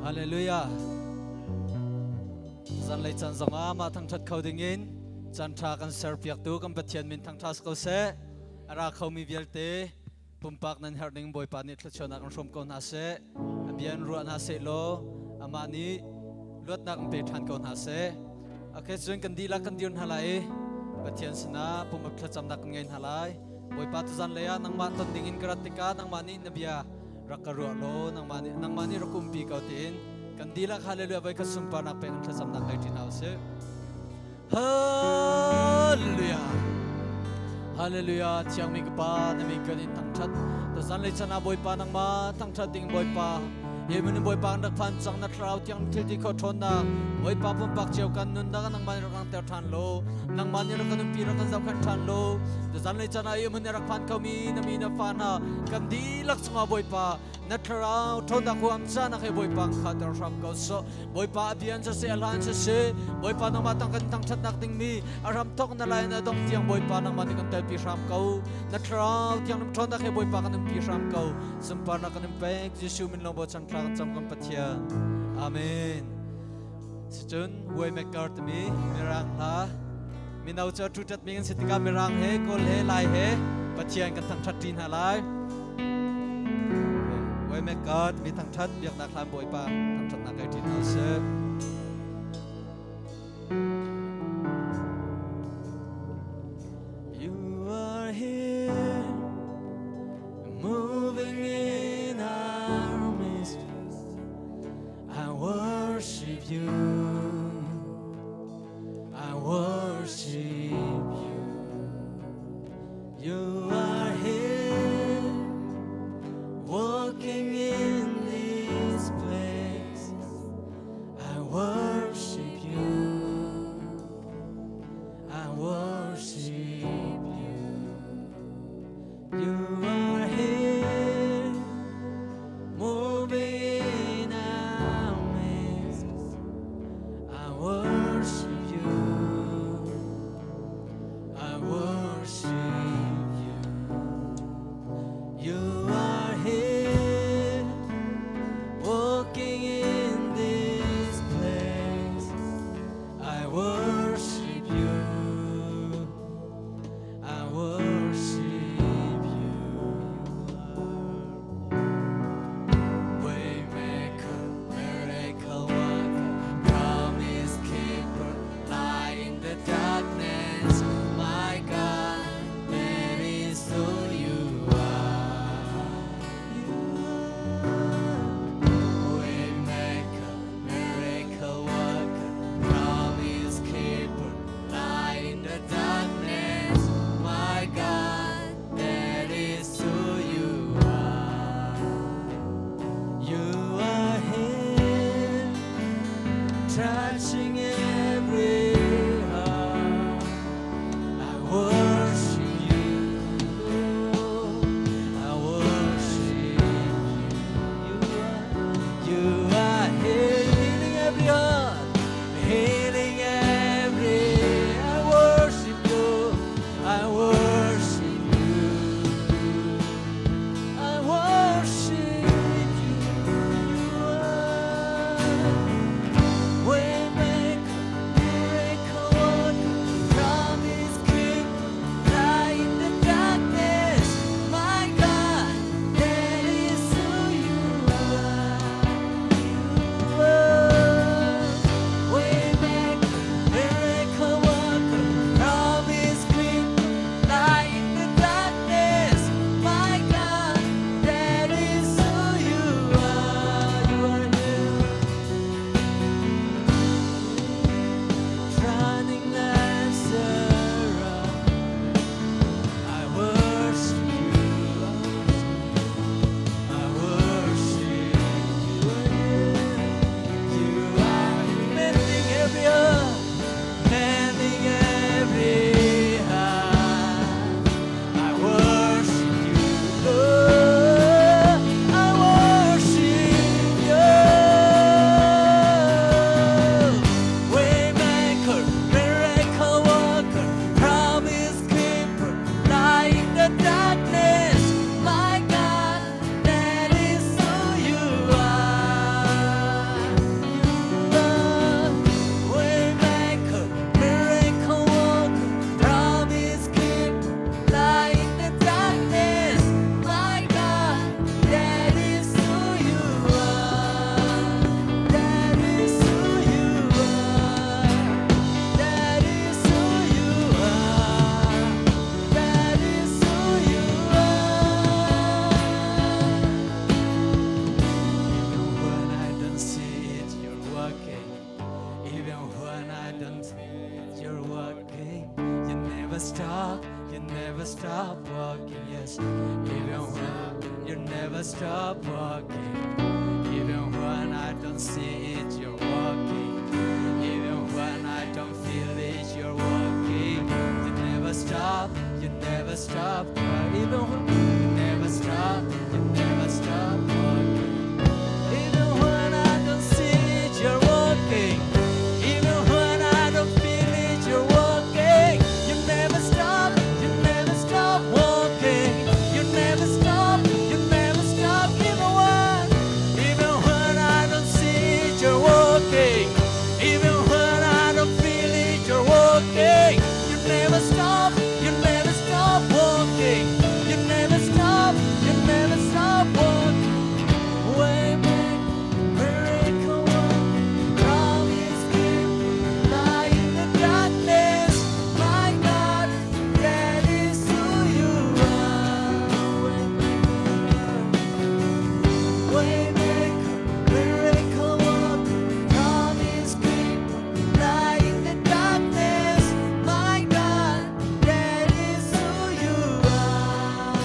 Hallelujah. Zanlei caan zongah mah thangṭhat kho dingin caan ṭha kan serpiaktu kan Pathian min thangṭha si ko seh. A ra khomi vialte pumpak nan herh ning Bawipa nih thluachuahnak in hrawm ko hna seh. A bia in ruah hna seh law amah nih luatnak in pe ṭhan ko hna seh. Okay, cun kan dihlak kan dir hna lai i Pathian sinah pum thlacamnak kan ngei hna lai. Bawipa tuzan lei ah nangmah ton ding in ka rat tikah nangmah nih na bia rak ka ruah law nangmah nih rak umpi ko tiin kan dihlak hallelujah voi khat sunparnak pek in thlacamnak ngei ṭi hna usih. Hallelujah. Hallelujah thiangmi ka pa na min kan in thangṭhat tuzan lei chan ah Bawipa nangmah thangṭhat ding Bawipa Yemen Bawipa kan rak phan cang na thlarau thiang thil ti kho ṭhawnnak Bawipa pumpak cio kan nunnak nangmah nih rak langhter ṭhan law nangmah nih rak kan umpi rak kan zohkhenh ṭhan law tuzan lei chan ah yemen rak phan khomi na mi na fa hna kan dihlak chungah Bawipa na thlarau ṭhawnnak huam canak he Bawipa kha ter hram ko sawh Bawipa a bia in siseh a hla in siseh Bawipa nangmah tang kan thangṭhatnak dingmi a ram thawk na lai na dong tiang Bawipa nangmah nih kan telpi hram ko na thlarau thianghlim ṭhawnnak he Bawipa kan umpi hram ko sunparnak kan in pek Jesuh min lawng bochan thla kan cam kan Pathian Amen Sicun Waymaker timi mirang hla mino cu ṭuṭat mi kan si tikah mirang he kawl he lai he Pathian kan thangṭhat ṭi hna lai Waymaker timi thangṭhat biaknak hlan Bawipa thangṭhatnak kai ṭi hna usih. You are here, moving in our midst. I worship you. I worship you. You are here, walking in this place. I worship you. I worship you. You are here, moving in our midst. I worship you. I worship you. You are here, walking in this place. I worship you. I worship you. stop working. Even when I don't see it, you're working. Even when I don't feel it, you're working. You never stop, you never stop. Even when you never stop, you never stop working. Even when I don't see it, you're working. Even when I don't feel it, you're working. You never stop, you never stop working. You never stop, you never stop. Even when I don't see it, you're working. Even when I don't feel it, you're working. You never stop, you never stop working. You never stop, you never stop working. Waymaker, miracle worker, promise keeper, light in the darkness. My God, that is who you are. Waymaker, miracle worker, promise keeper, light in the darkness. My God, that is who you are.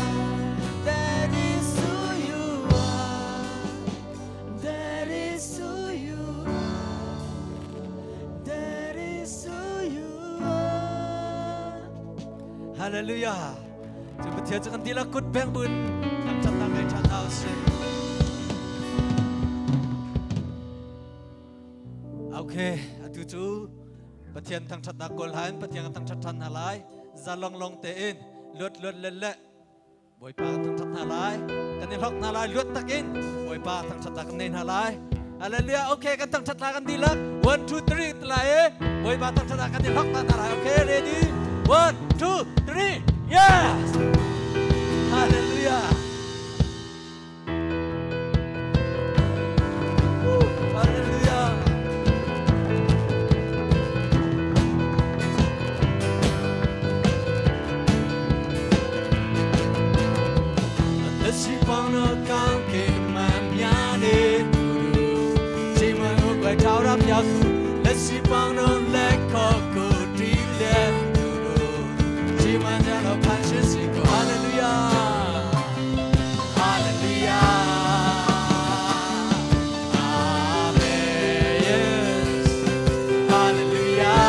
That is who you are. That is who you are. That is who you are. Hallelujah. Cu Pathian cu kan dihlak kut beng buin thangṭhatnak ngei ṭhan hna usih. Okay, atu cu Pathian thangṭhatnak kawl hain Pathian kan thangṭhat ṭhan hna lai. Zalong long tein luat luat le le Bawipa kan thangṭhat hna lai. Kan i hlok hna lai luat takin Bawipa thangṭhatnak kan nei hna lai. Hallelujah. Okay, kan thangṭhat hna kan dihlak. 1 2 3 lai e. Bawipa thangṭhatnak kan i hlok hna lai. Okay, ready? 1 2 3. Yes! Hallelujah. Hallelujah. လက်ရှိပေါင်းတော့ကောင်းကင်မှာများနေသူတို့ချိန်မှကိုွယ်ထောက်ရပြောက်ခုလက်ရှိပေါင်းတော့လက်ခေါ်ကိုတီးလက်သူတို့ချိန်မှကြတော့ဖန်ရှင်စီကို Hallelujah. Hallelujah. Amen. Yes. Hallelujah.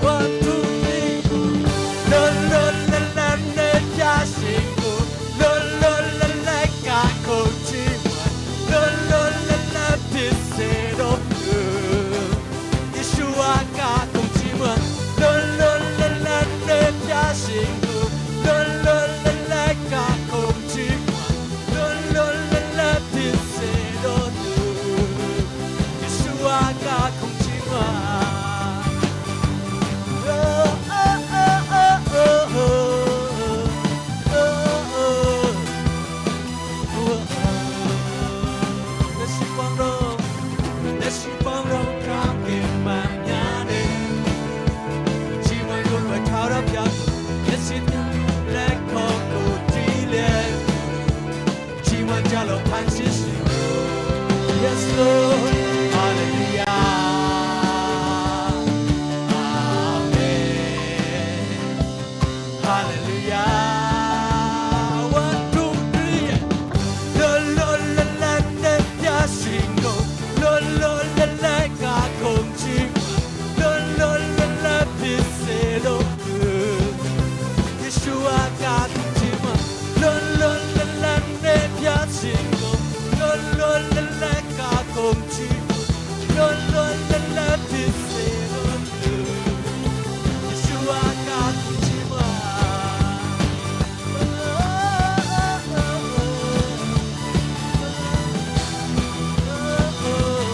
1 2 3. လွတ်လွတ်လပ်လပ်နဲ့ပြရှိကိုလွတ်လွတ်လပ်လပ်ကခုတ်ချီလွတ်လွတ်လပ်လပ်ဖြစ်စေတော့ယေရှုကခုတ်ချီမလွတ်လွတ်လပ်လပ်နဲ့ပြရှိကိုလွတ်လွတ်လပ်လပ်ကခုတ်ချီလွတ်လွတ်လပ်လပ်ဖြစ်စေတော့ယေရှုကခုတ်ချီမ Oh, oh, oh, oh, oh, oh, oh, oh. လက်ရှိပေါင်းတော့လက်ရှိပေါင်းတော့ကောင်းကင်မှာများနေချီးမွမ်းကိုယ်ထားရပြလက်ရှိလက်ခေါ်ကိုတီးလေချီးမွမ်းကြလို့ဖန်ဆင်းစီ Yes Lord. Hallelujah. Amen. Hallelujah. 1 2 3. လွတ်လွတ်လပ်လပ်နဲ့ပြရှင်ကိုလွတ်လွတ်လပ်လပ်ကခုန်ချီလွတ်လွတ်လပ်လပ်ဖြစ်စေတော့ယေရှုကချီမလွတ်လွတ်လပ်လပ်နဲ့ပြရှင်ကိုလွတ်လွတ်လပ်လပ်ကခုန်ချီလွတ်လွတ်လပ်လပ်ဖြစ်စေတော့ယေရှုကချီမ Oh, oh, oh, oh.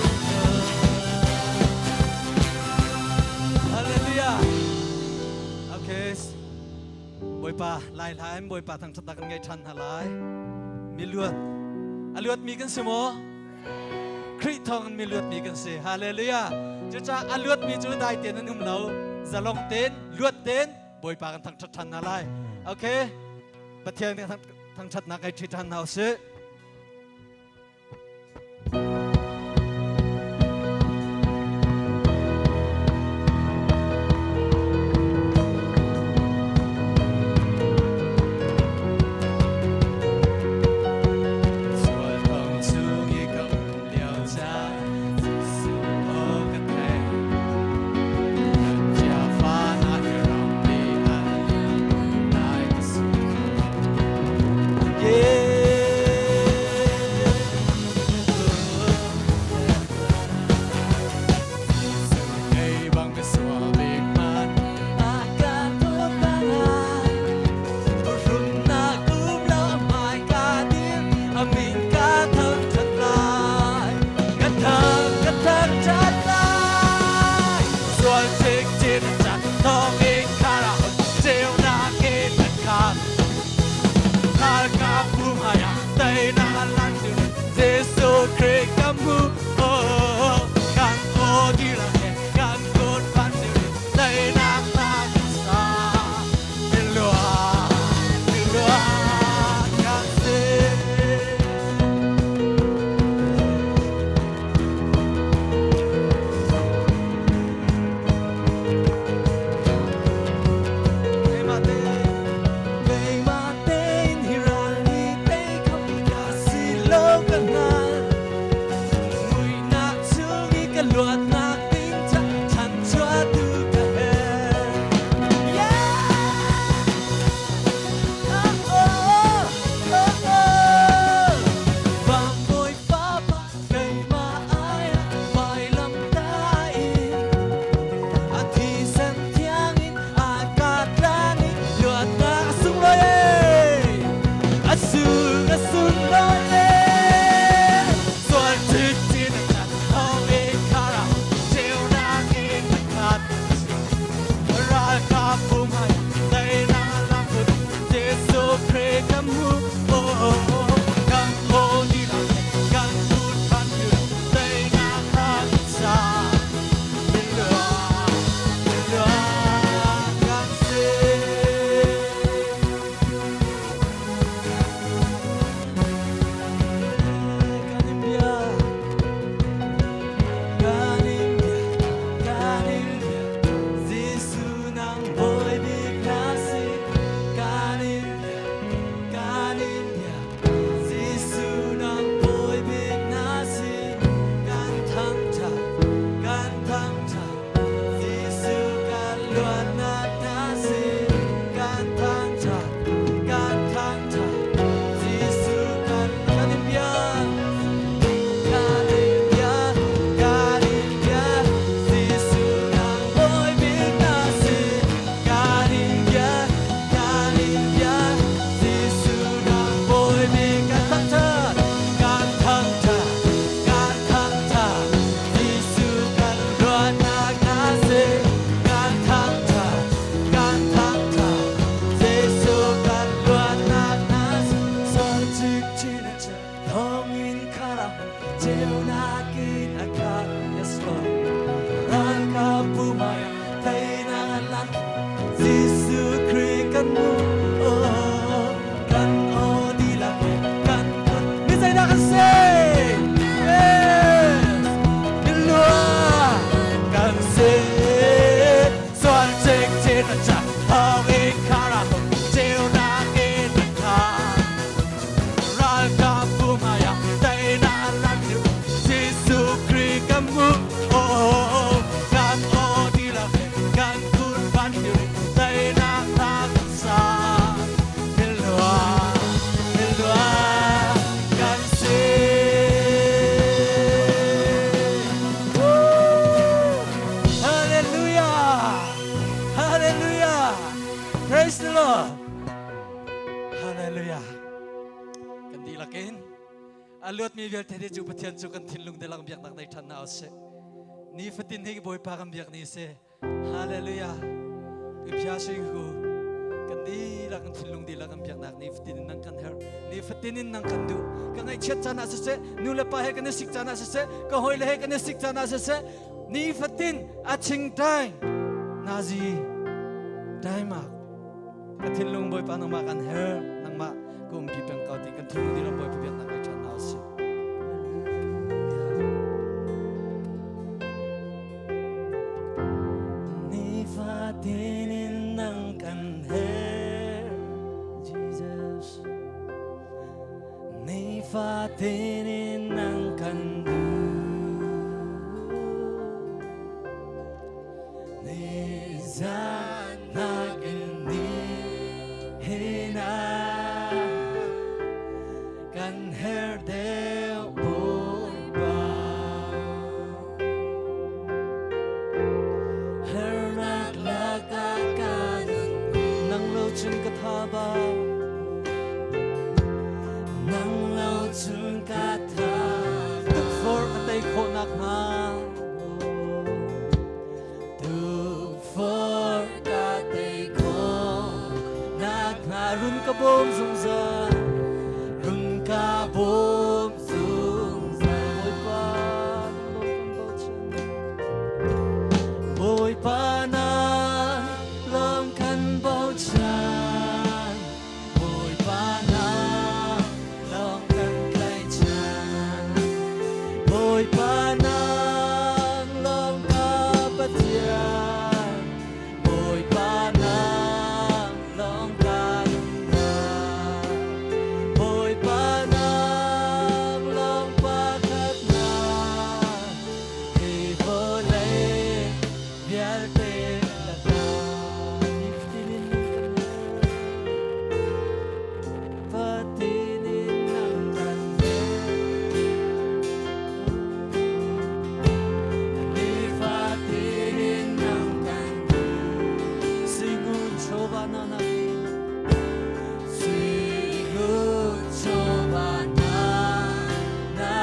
Hallelujah. Okay. Bawipa lai lai Bawipa thangṭhatnak kan ngei ṭhan hna lai. Mi luat. A luat mi kan si maw? Khrih thawng in mi luat mi kan si. Hallelujah. Cucaah a luat mi cu dai tein an um lo. Zalong tein, luat tein Bawipa kan thangṭhat ṭhan hna lai. Okay. Pathian kan thangṭhatnak ngei ṭhi ṭhan hna usih. Hallelujah. Kan dihlak in a luatmi vialte te cu Pathian cu kan thinlung te lang biaknak nei ṭhan hna usih. Nifatin hi Bawipa kan biak ni si. Hallelujah. Iphia sui ku kan dihlak kan thinlung dihlak kan biaknak nifatin in nang kan herh. Nifatin in nang kan duh. Ka ngaihchiat caan ah siseh, nu le pa he kan i sik caan ah siseh, ka hawi le he kan i sik caan ah siseh, nifatin a chingtai nazi daimak ka thinlung Bawipa nangmah kan her nangmah ka umpi peng ko ti kan thinlung dilam Bawipa biaknak ai ṭhan hna usih. Nifatin in nang kan her Jesus Nifatin in nang kan duh Nizan nakin ni hina kan her deuh Bawipa Hernak lakah ka nun nang lo cun ka tha ba nang lo cun ka tha tukforh ka tei khawh nakhnga Tukforh ka tei khawh nakhnga run ka bawm zungzal run ka bawm zungzal Bawipa Bawipa na lawng kan bochan Bawipa na lawng kan tlaihchan Bawipa nang lawng ka Pathian Bawipa nang lawng ka nunnak Bawipa nang lawng pakhatnak Hi vawlei vialte lakah nifatin in Fatin in nang kan Nifatin in nang kan Singun chawva na na Singun chawva na na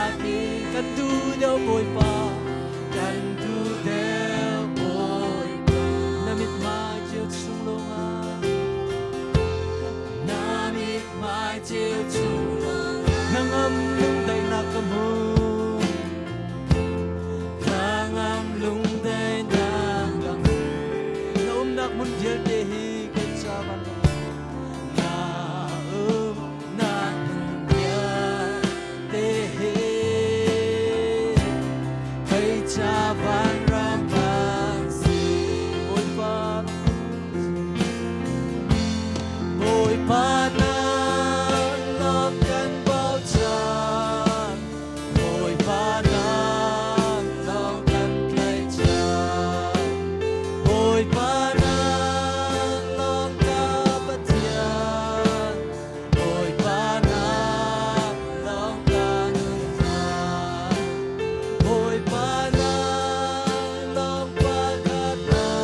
Kan du deuh Bawipa kan du deuh Bawipa na mithmai ceu chung lawngah na mithmai ceu chung hnangam lungdaihnak ka hmu hnangam lungdaihnak ka hmu na umnak hmun vialte hi kei ca van na umnak hmun vialte hi kei ca vanram an si Bawipa Bawipa na lawm kan bochan Bawipa na lawm kan tlaihchan Bawipa na lawm ka Pathian Bawipa na lawm ka nunnak Bawipa na lawm pakhatnak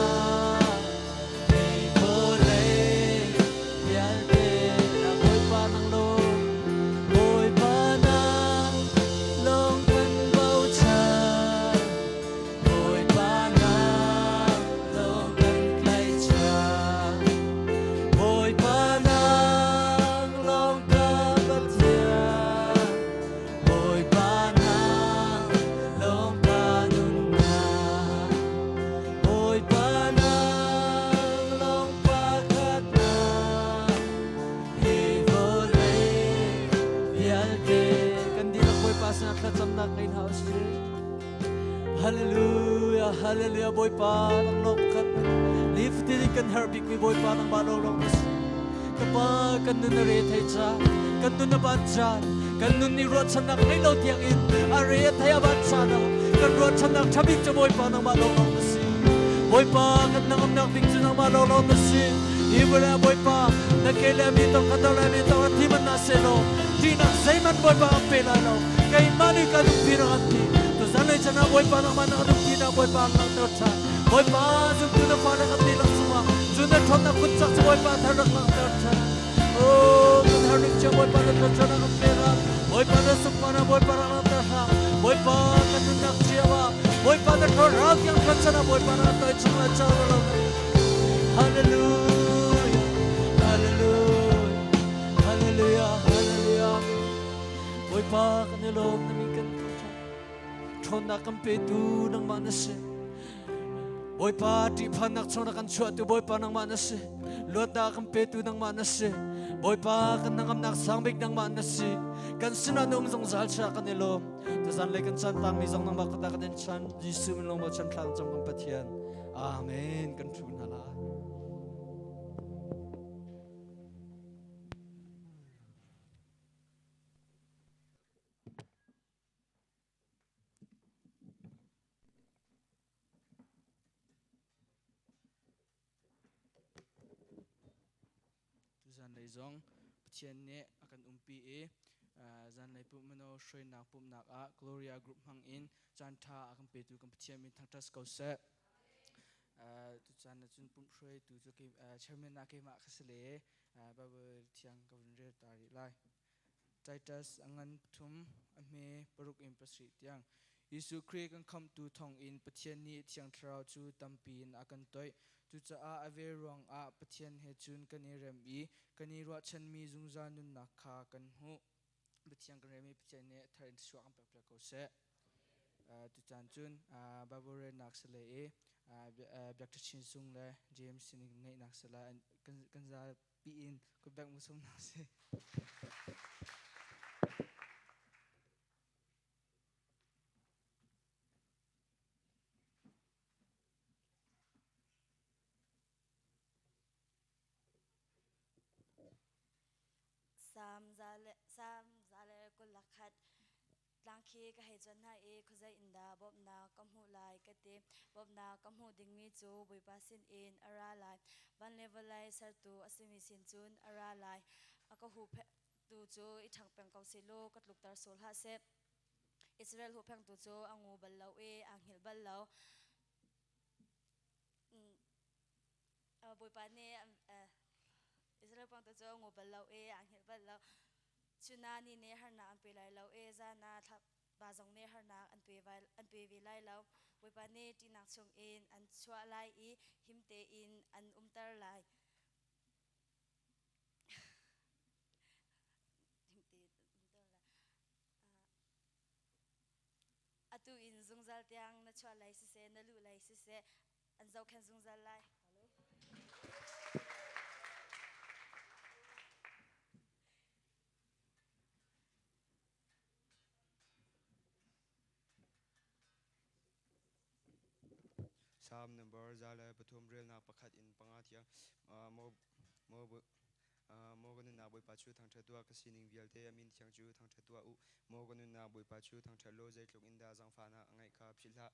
Hi vawlei vialte na Bawipa nang lawm Bawipa nang lawng kan bochan Bawipa nang lawng kan tlaihchan Bawipa nang lawng ka Pathian Bawipa nang lawng ka nunnak Bawipa nang lawng pakhatnak hi vawlei vialte kan dihlak Bawipa sinah thlacamnak ngei hna usih. Hallelujah, hallelujah, Bawipa nang lawng khat nifatin in kan herh bikmi Bawipa nangmah lawnglawng na si. Ka Pa, kan nun a re thei ca, kan nun a ban caan, kan nun i ruahchannak ngei lo tiang in a re a thei a ban caan ah kan ruahchannak ṭha bik cu Bawipa nangmah lawnglawng na si. Bawipa, kan hnangamnak ding cu nangmah lawnglawng na si. Hi vawlei ah Bawipa, na ke le mi tong ka dor le mi tong a thi man na seh law, ṭihnak zeihmanh Bawipa an pe lai lo. Keimah nih ka lungpi rak an ti. Tuzan lei chan ah Bawipa nangmah na lungpi na Bawipa an langhter ṭhan. Bawipa zumtu na fale kan dihlak cungah cu na ṭhawnnak kut cak cu Bawipa thar rak langhter ṭhan. Oh, kan harning cio Bawipa na thluachuahnak kan pek ah Bawipa na sunparnak Bawipa rak langhter hram. Bawipa kan nunnak cio ah Bawipa na thlarau tiang thluachuahnak Bawipa na toi chung la cho lo. Hallelujah. Hallelujah. Hallelujah. Hallelujah. Bawipa kan i lawm na min kan thangṭhat. Ṭhawnnak kan petu nangmah na si. Bawipa ṭihphannak chung na kan chuahtu Bawipa nangmah na si. Luatnak kan petu nangmah na si. Bawipa kan hnangamnak sang bik nangmah na si. Kan sinah na um zungzal chia kan i lawm. Tuzan le kan chan tangmi zong nangmah kut ah kan in chan. Jesuh min lawng chan thlang cam kan Pathian. Amen. Kan ṭhu hna lai. Tuzanlei zong Pathian nih a kan umpi i zanlei pumh mino hruainak pumhnak ah Gloria Group hmang in caan ṭha a kan petu kan Pathian min thangṭhat ko seh. Tucaan cun pumh hruaitu cu chairman ah keimah ka si le Bible thiang ka vun rel ta rih lai. Titus a ngan pathum, a hme paruk in pasarih tiang. Jesuh Khrih kan khamhtu thawngin Pathian nih Thiang Thlarau cu tampi in a kan toih. Cucaah a vel ruangah Pathian he cun kan i rem i kan i ruahchanmi zungzal nunnak kha kan hmuh. Pathian kan rem i Pathian nih a thar in thluachuah kan pekpiak ko seh. Tucaan cun Bible relnak si le i Biak Chin Sung le James sin ngeihnak si lai kan zapi in kutbek musum hna sih. Sam za le 21. Tlang khi ka hei cuanh hna i khuazei in dah bawmhnak ka hmuh lai ka ti. Bawmhnak ka hmuh dingmi cu Bawipa sinin a ra lai. Van le vawlei sertu a simi sin cun a ra lai. A ka huhphenhtu cu i ṭhang peng ko seh law ka tlukter sual hlah seh. Israel huhphengtu cu a ngu bal lo i aa hngilh bal lo. Bawipa nih Israel pangtu cu a ngu bal lo i aa hngilh bal lo. Chun ah ni nih harnak an pe lai lo i zan ah thlapa zong nih harnak an pe ve lai lo. Bawipa nih ṭihnak chungin an chuah lai i him tein an umter lai. Him tein umter lai. Atu in zungzal tiang na chuah lai siseh, na luh lai siseh, an zohkhenh zungzal lai. Psalm number 103 relnak pakhat in panga tiang Maw ka nunnak Bawipa cu thangṭhat tuah, ka sining vialte a min thiang cu thangṭhat tuah u. Maw ka nunnak Bawipa cu thangṭhat law zeitluk in dah zaangfahnak a ngeih kha philh hlah.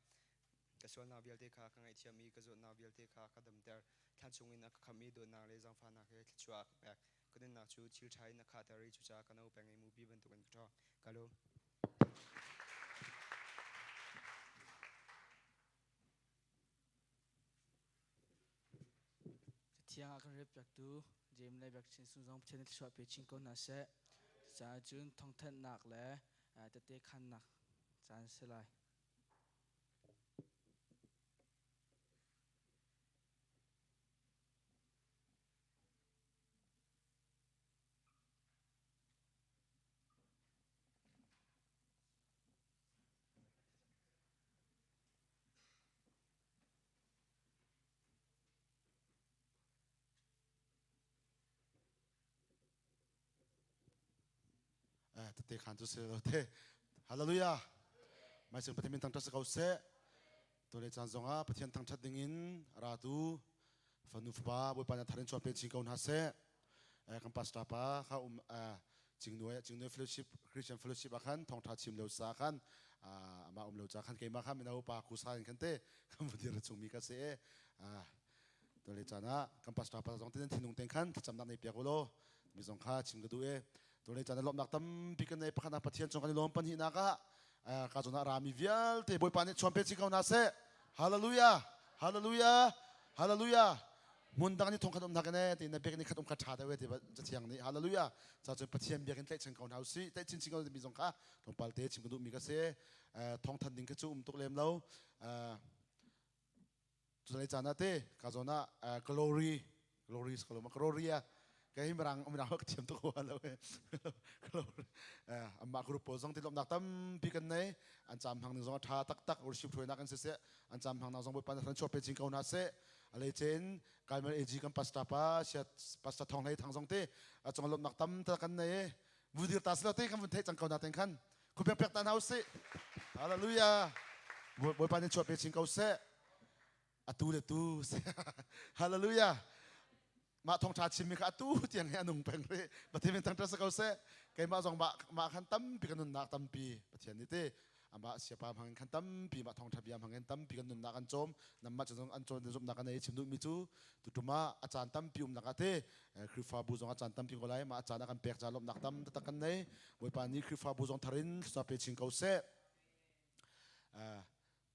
Ka sualnak vialte kha ka ngaihthiam i ka zawtnak vialte kha ka damter. Thlan chungin a ka khamh i dawtnak le zaangfahnak he thluachuah a ka pek. Ka nunnak cu thil ṭha in a khahter i cucaah ka no peng i mupi bantukin ka ṭhawng. Ka lawm. Cathiang ah kan relpiaktu Jeim le Biakchin Sung zong Pathian nih thluachuah pe chin ko hna seh. Cucaah cun thawngthanhnak le tehte khannak caan a si lai. Tete khan cu si lo te. Hallelujah. Mai sing Pathian min thangṭhat si ko seh. Tu le caan zongah Pathian thangṭhat dingin ratu fanu fapa Bawipa na tharin chuan pen chin ko hna seh. Kan pastor pa kha um Cingnuai Cingnuai Fellowship Christian Fellowship ah khan thawngṭha chim lo sa khan amah um lo ca khan keimah kha mino pa kusa in khan te kan va dir chungmi ka si e. Tu le caan ah kan pastor pa zong tin thinlung ten khan thlacamnak nei piak u law mi zong kha chim ka duh e. Tu le caan ah lawmhnak tampi kan nei pakhat ah Pathian cung kan i lawm pahnihnak ah ka zawn ah rami vialte Bawipa nih chuan pe chin ko hna seh. Hallelujah! Hallelujah! Hallelujah! Hmun dang ni thong khat um hna kene ti na biakinn ni khat um kha tha deuh ti cathiang nih hallelujah. Ca cun Pathian biakinn tlaih chin ko hna usih. Tlaih chin chin ko mi zong kha tlawmpal te chim ka duh mi ka si. Thong than ding kha cu um tuk lem lo. Cu caan ah te ka zawn ah glory glory ko lo glory a ka hi mirang mirang ka thiam tuk wa lo glory amma group pawl zong tilomnak tampi kan nei an cam hang ning zong a tha taktak worship hruainak an siseh an cam hang nak zong Bawipa na chuah pe chin ko hna seh alei chen Kalmel AG kan pastor pa siat pastor Thong Hlei Thang zong te a cung lomnak tam ta kan nei vudir ta silo te kan vun theih cang ko na ten khan Khupiak piak ta hna usih. Hallelujah. Bawipa nih chuah pe chin ko seh. Atu le tu. Hallelujah. Mah thawngṭha chimmi kha atu tiang hi a nung peng rih. Pathian min thangṭhat si ko seh. Keimah zong mah mah khan tampi kan nunnak tampi Pathian nih te amah siapa hmang in khan tampi mah thawngṭha bia hmang in tampi kan nunnak an cawm. Namah cu zong an cawn zumhnak an ei chim duhmi cu tutum ah a caan tampi umnak ah te Khrihfabu zong a caan tampi ko lai mah a caan a kan pek ca lawmhnak tam taktak kan nei Bawipa nih Khrihfabu zong thar in thluachuah pe chin ko seh.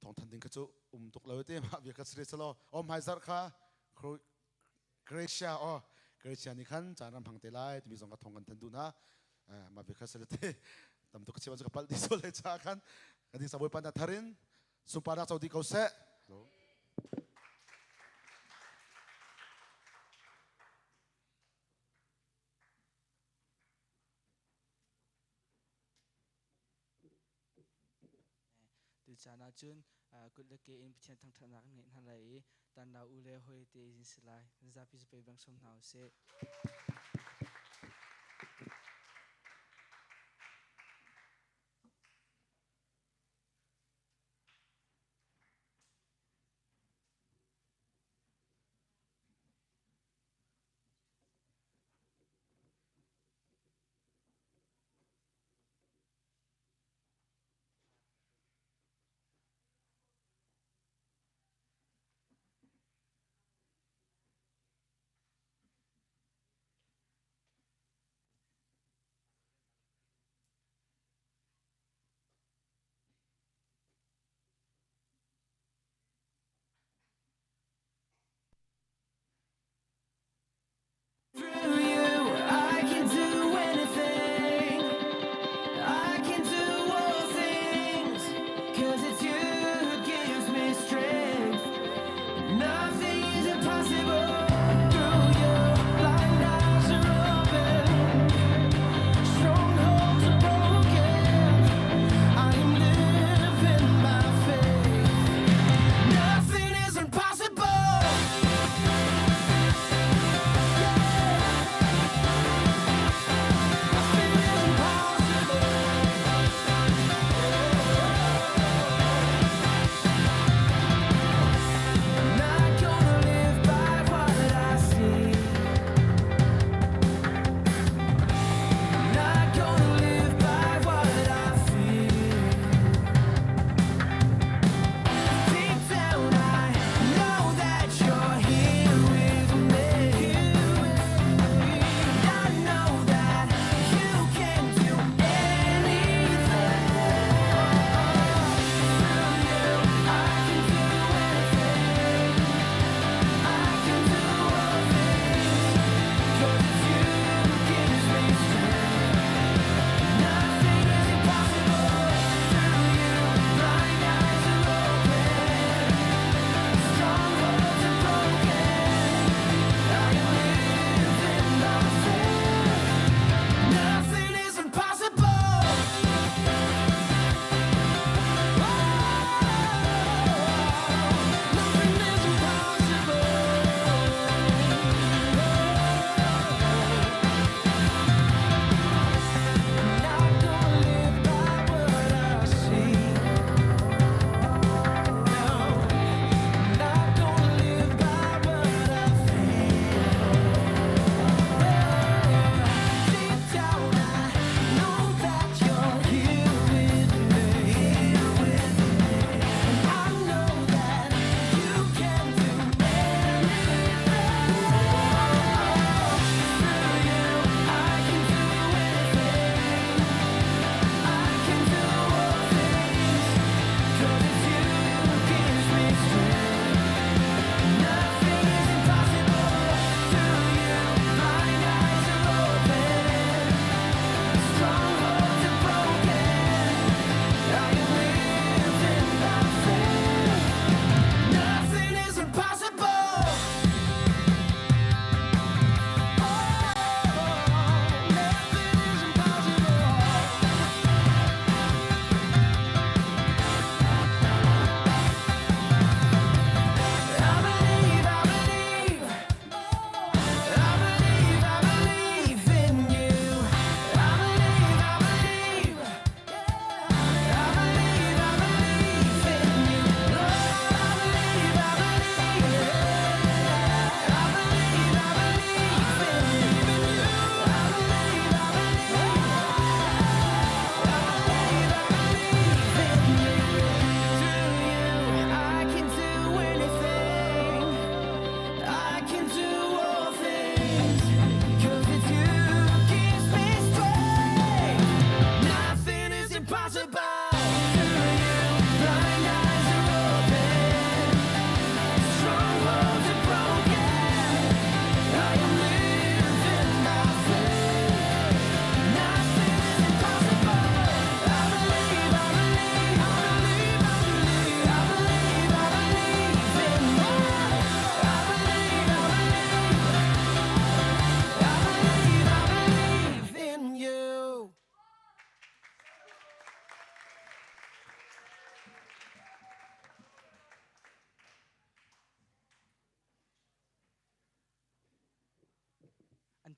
Thawngthan ding kha cu um tuk lo te mah bia kha sire selaw om hai zar kha Croatia o Croatia nih khan caan ram hang te lai timi zong ka thong kan than duh na mah bia kha sire te tam tuk ka chim ka palh di so le cha khan ka di sa Bawipa na tharin sunparnak co dih ko seh. Tuchan ahcun kut le ke in Pathian thangṭhatnak kan ngeih hna lai i tanlau u le hawi te in si lai. Nan zapi zapei bang sawm hna usih.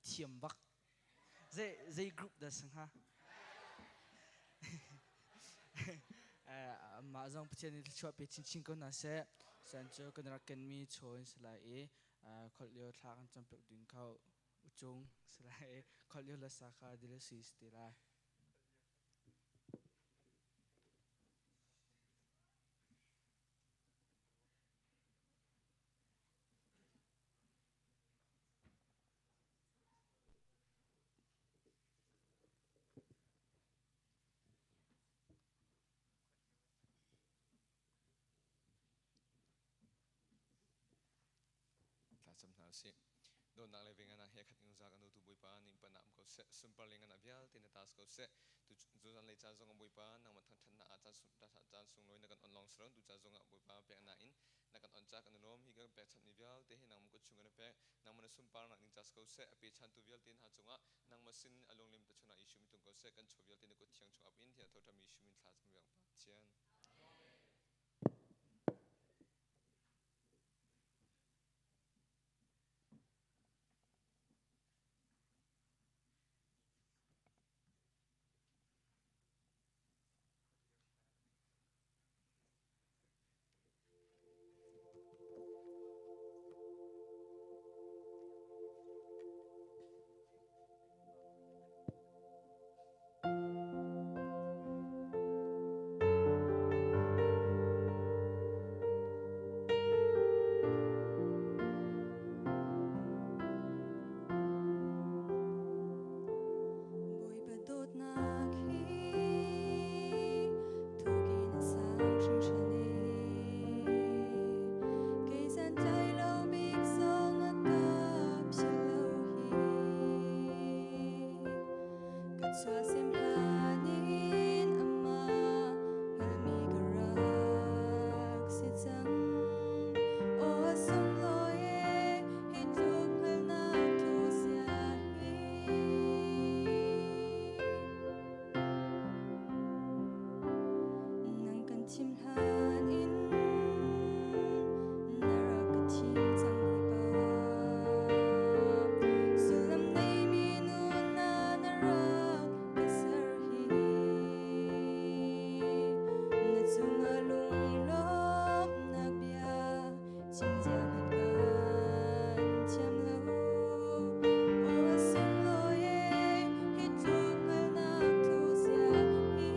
Thiam bak. Zei zei group dah si hnga? Mah zong Pathian nih thluachuah pe chinchin ko hna seh. San cu kan rak kenmi chaw in si lai i kholh lio thla kan campiak ding kho ucung si lai i kholh lio lasa kha dilasi si te lai. Thlacam hna usih. Dawtnak le venganak he khat in zak anu tu Bawipa ning pan am ko seh sunpar le ngan vialte na tas ko seh tu zan lei caan zong Bawipa nangmah thangthatnak ah caan caan sunglawi na kan on long sro tu caan zong ah Bawipa pek na in na kan on cha kan lawm hi kan pek chan mi vialte hi nangmah kut chung kan pek nangmah na sunparnak ning cas ko seh a pe chan tu vialte hna cungah nangmah sin alunglim ta chunah Ishu mi tung ko seh kan chaw vialte na kut thiang chung ap in thian tho thami Ishu min thla cam viang pa Pathian. Bawipa dawtnak hi thuk in a sang hringhran ee. Kei santlai lo bik zong a ka philh lo hi. Ka chuahsem hlan in amah hngalhmi ka rak si cang. Aw a sunglawi ee, hi tluk hngalhnak thu zia hi. Nang kan thim hlan in na rak ka thim cang Bawipa. Sullam neimi nun na na rak ka ser hi. Na cungah lunglawmhnak bia chim zia hmanh kan thiam lo. Aw a sunglawi ee, hi tluk hngalhnak thu zia hi.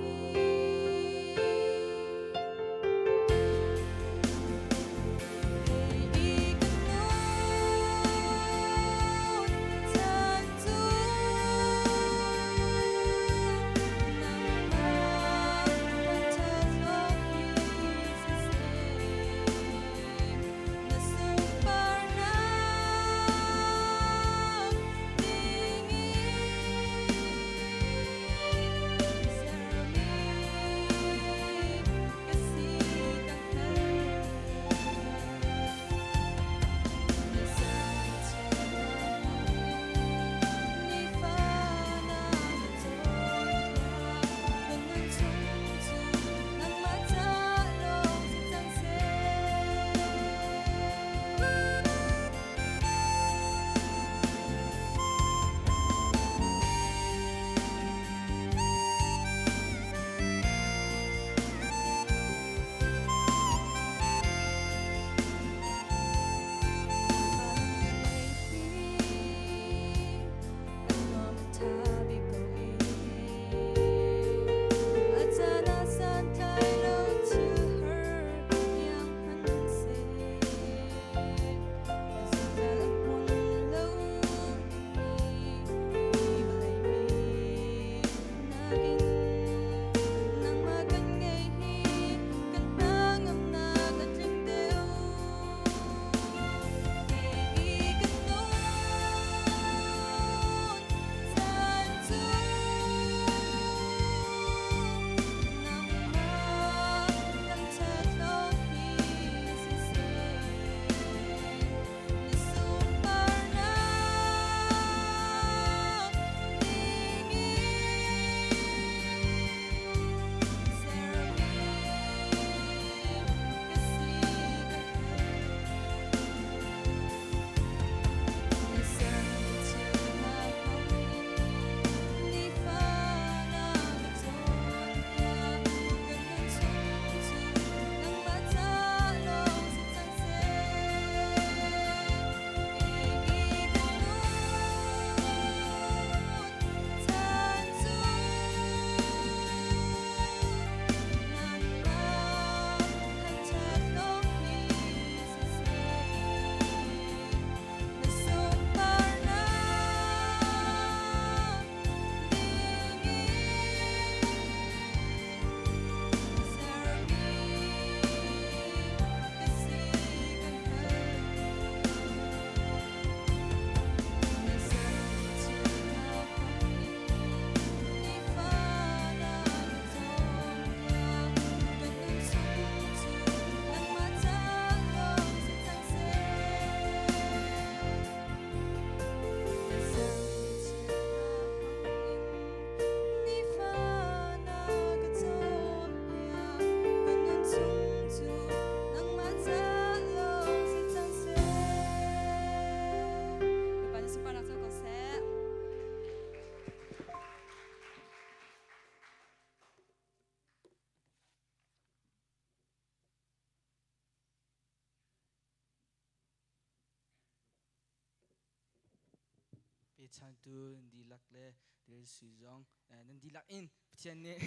Pechantu nan dihlak le Dil Sui zong nan dihlak in Pathian nih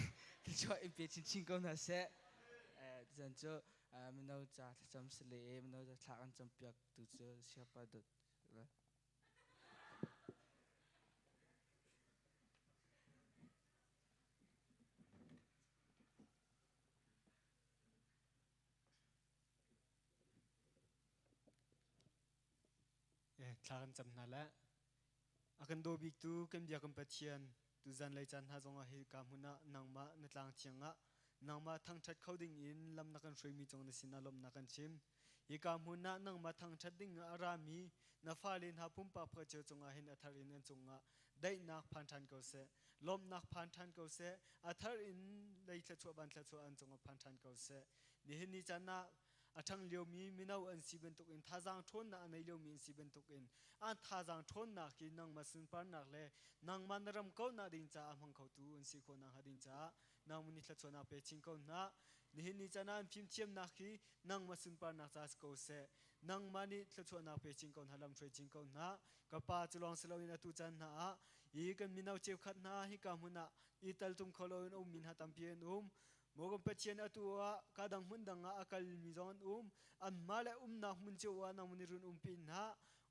thluachuah in pe chinchin ko hna seh. Tuzan cu mino ca thlacam si le mino ca thla kan campiak tu cu Siapa Dawt. Thla kan cam hna le a kan daw biktu kan bia kan Pathian tuzan lei caan hna zongah hi ka hmun ah nangmah na tlang thiang ah nangmah thangṭhat kho ding in lam na kan hruaimi cung na sinah lawmhnak kan chim. Hi ka hmun ah nangmah thangṭhat ding ah a rami na fale hna pumpak pakhat cio cungah hin a thar in an cungah daihnak phan ṭhan ko seh, lawmhnak phan ṭhan ko seh, a thar in lei thluachuah van thluachuah an cungah phan ṭhan ko seh. Nihin ni caan ah a ṭhang liomi mino an si bantukin thazaang ṭhawnnak a nei liomi an si bantukin an thazaang ṭhawnnak hi nangmah sunparnak le nangmah na ram kauhnak ding caah hmang khotu an si khawh nakhnga ding caah nangmah nih thluachuahnak pe chin ko hna. Nihin ni caan ah an fimthiamnak hi nangmah sunparnak caah si ko seh. Nangmah nih thluachuahnak pe chin ko hna, lamhruai chin ko hna. Ka pa cu lawng si loin atu caan hna ah hi kan mino cheukhat hna hika hmun ah i teltum kho loin a ummi hna tampi an um. Maw kan Pathian atu ah ka dang hmun dang ah a kalmi zong an um. Anmah le umnak hmun cio ah nangmah nih run umpi hna.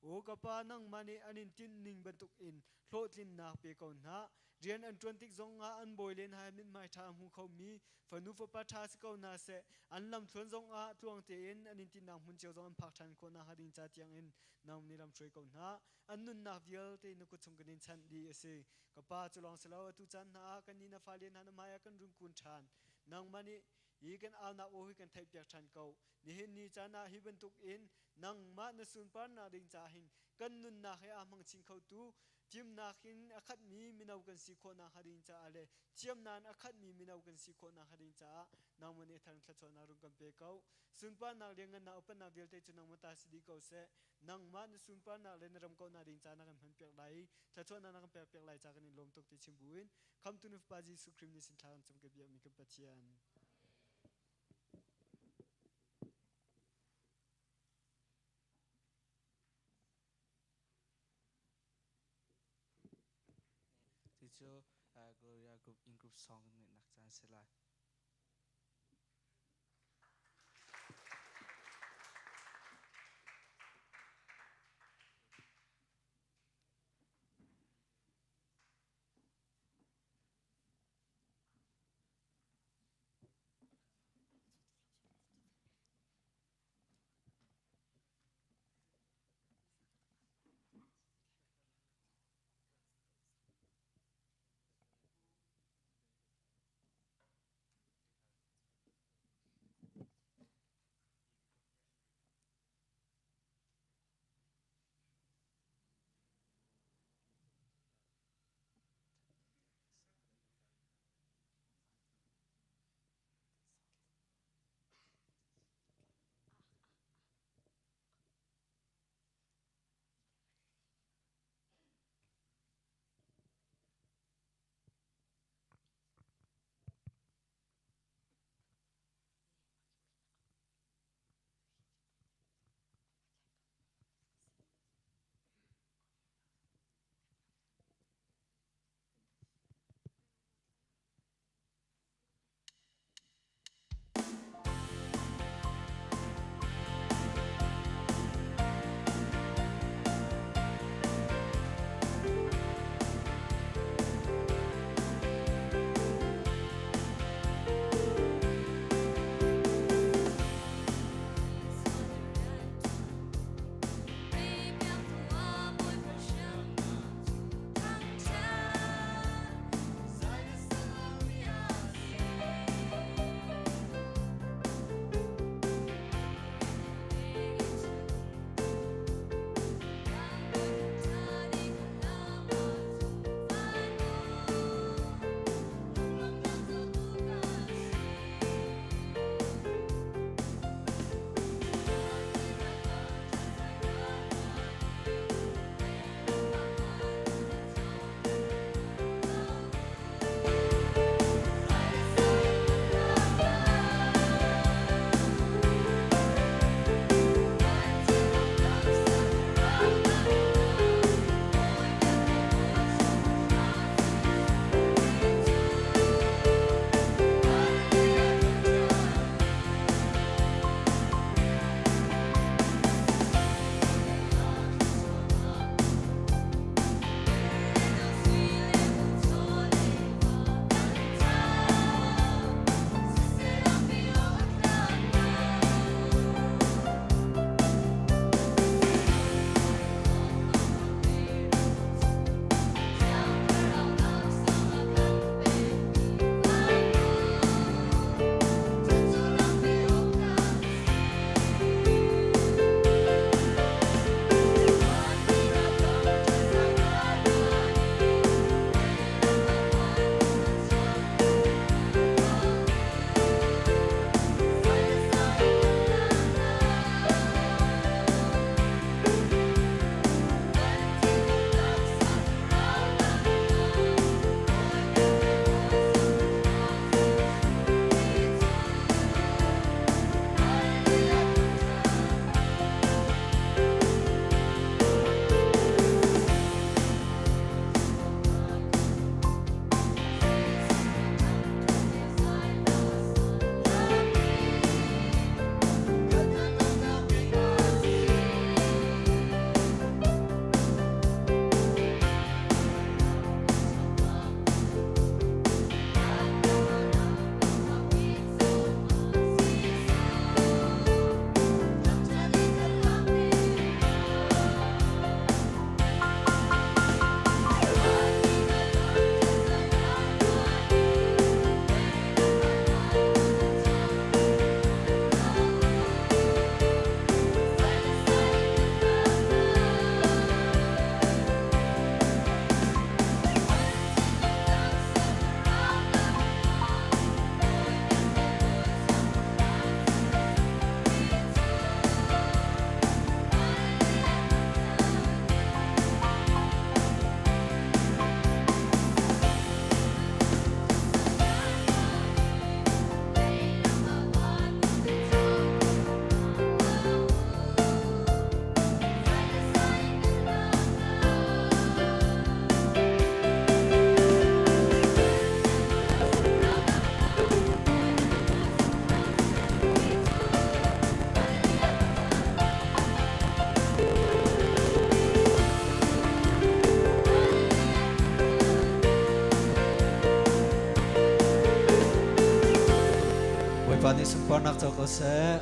Aw ka pa nangmah nih an in tinh ning bantuk in hlawhtlinnak pe ko hna. Rian an ṭuan tik zongah an bawi len hai mithmai ṭha a hmu khomi fanu fapa ṭha si ko hna seh. An lamthluan zongah tluang tein an in tinhnak hmun cio zong an phak ṭhan khawh nakhnga ding ca tiangin nang nih lamhruai ko hna. An nunnak vialte na kut chung kan in chanh dih a si. Ka pa cu lawng si lo atu caan hna ah kannih na fale hna na hmaiah kan rung kun ṭhan. Nangmah nih hi kan aunak aw hi kan theihpiak ṭhan ko. Nihin ni caan ah hi bantuk in nangmah na sunparnak ding ca hin kan nunnak he aa hmang chin khotu Fimnak in a khatmi mino kan si khawh nakhnga ding caah le thiamnak in a khatmi mino kan si khawh nakhnga ding caah nangmah nih thar thluachuahnak rung kan pe ko. Sunparnak lianngannak upatnak vialte cu nangmah ta si dih ko seh. Nangmah na sunparnak le na ram kauhnak ding caah na kan hmanpiak lai i thluachuahnak na kan pekpiak lai caah kan in lawm tuk ti chim buin Khamtu na Fapa Jesuh Khrih nih sin thla kan cam ka biakmi kan Pathian. Cucu Gloria Group in group song kan ngeihnak caan si lai. Bawipa nih sunparnak co ko seh.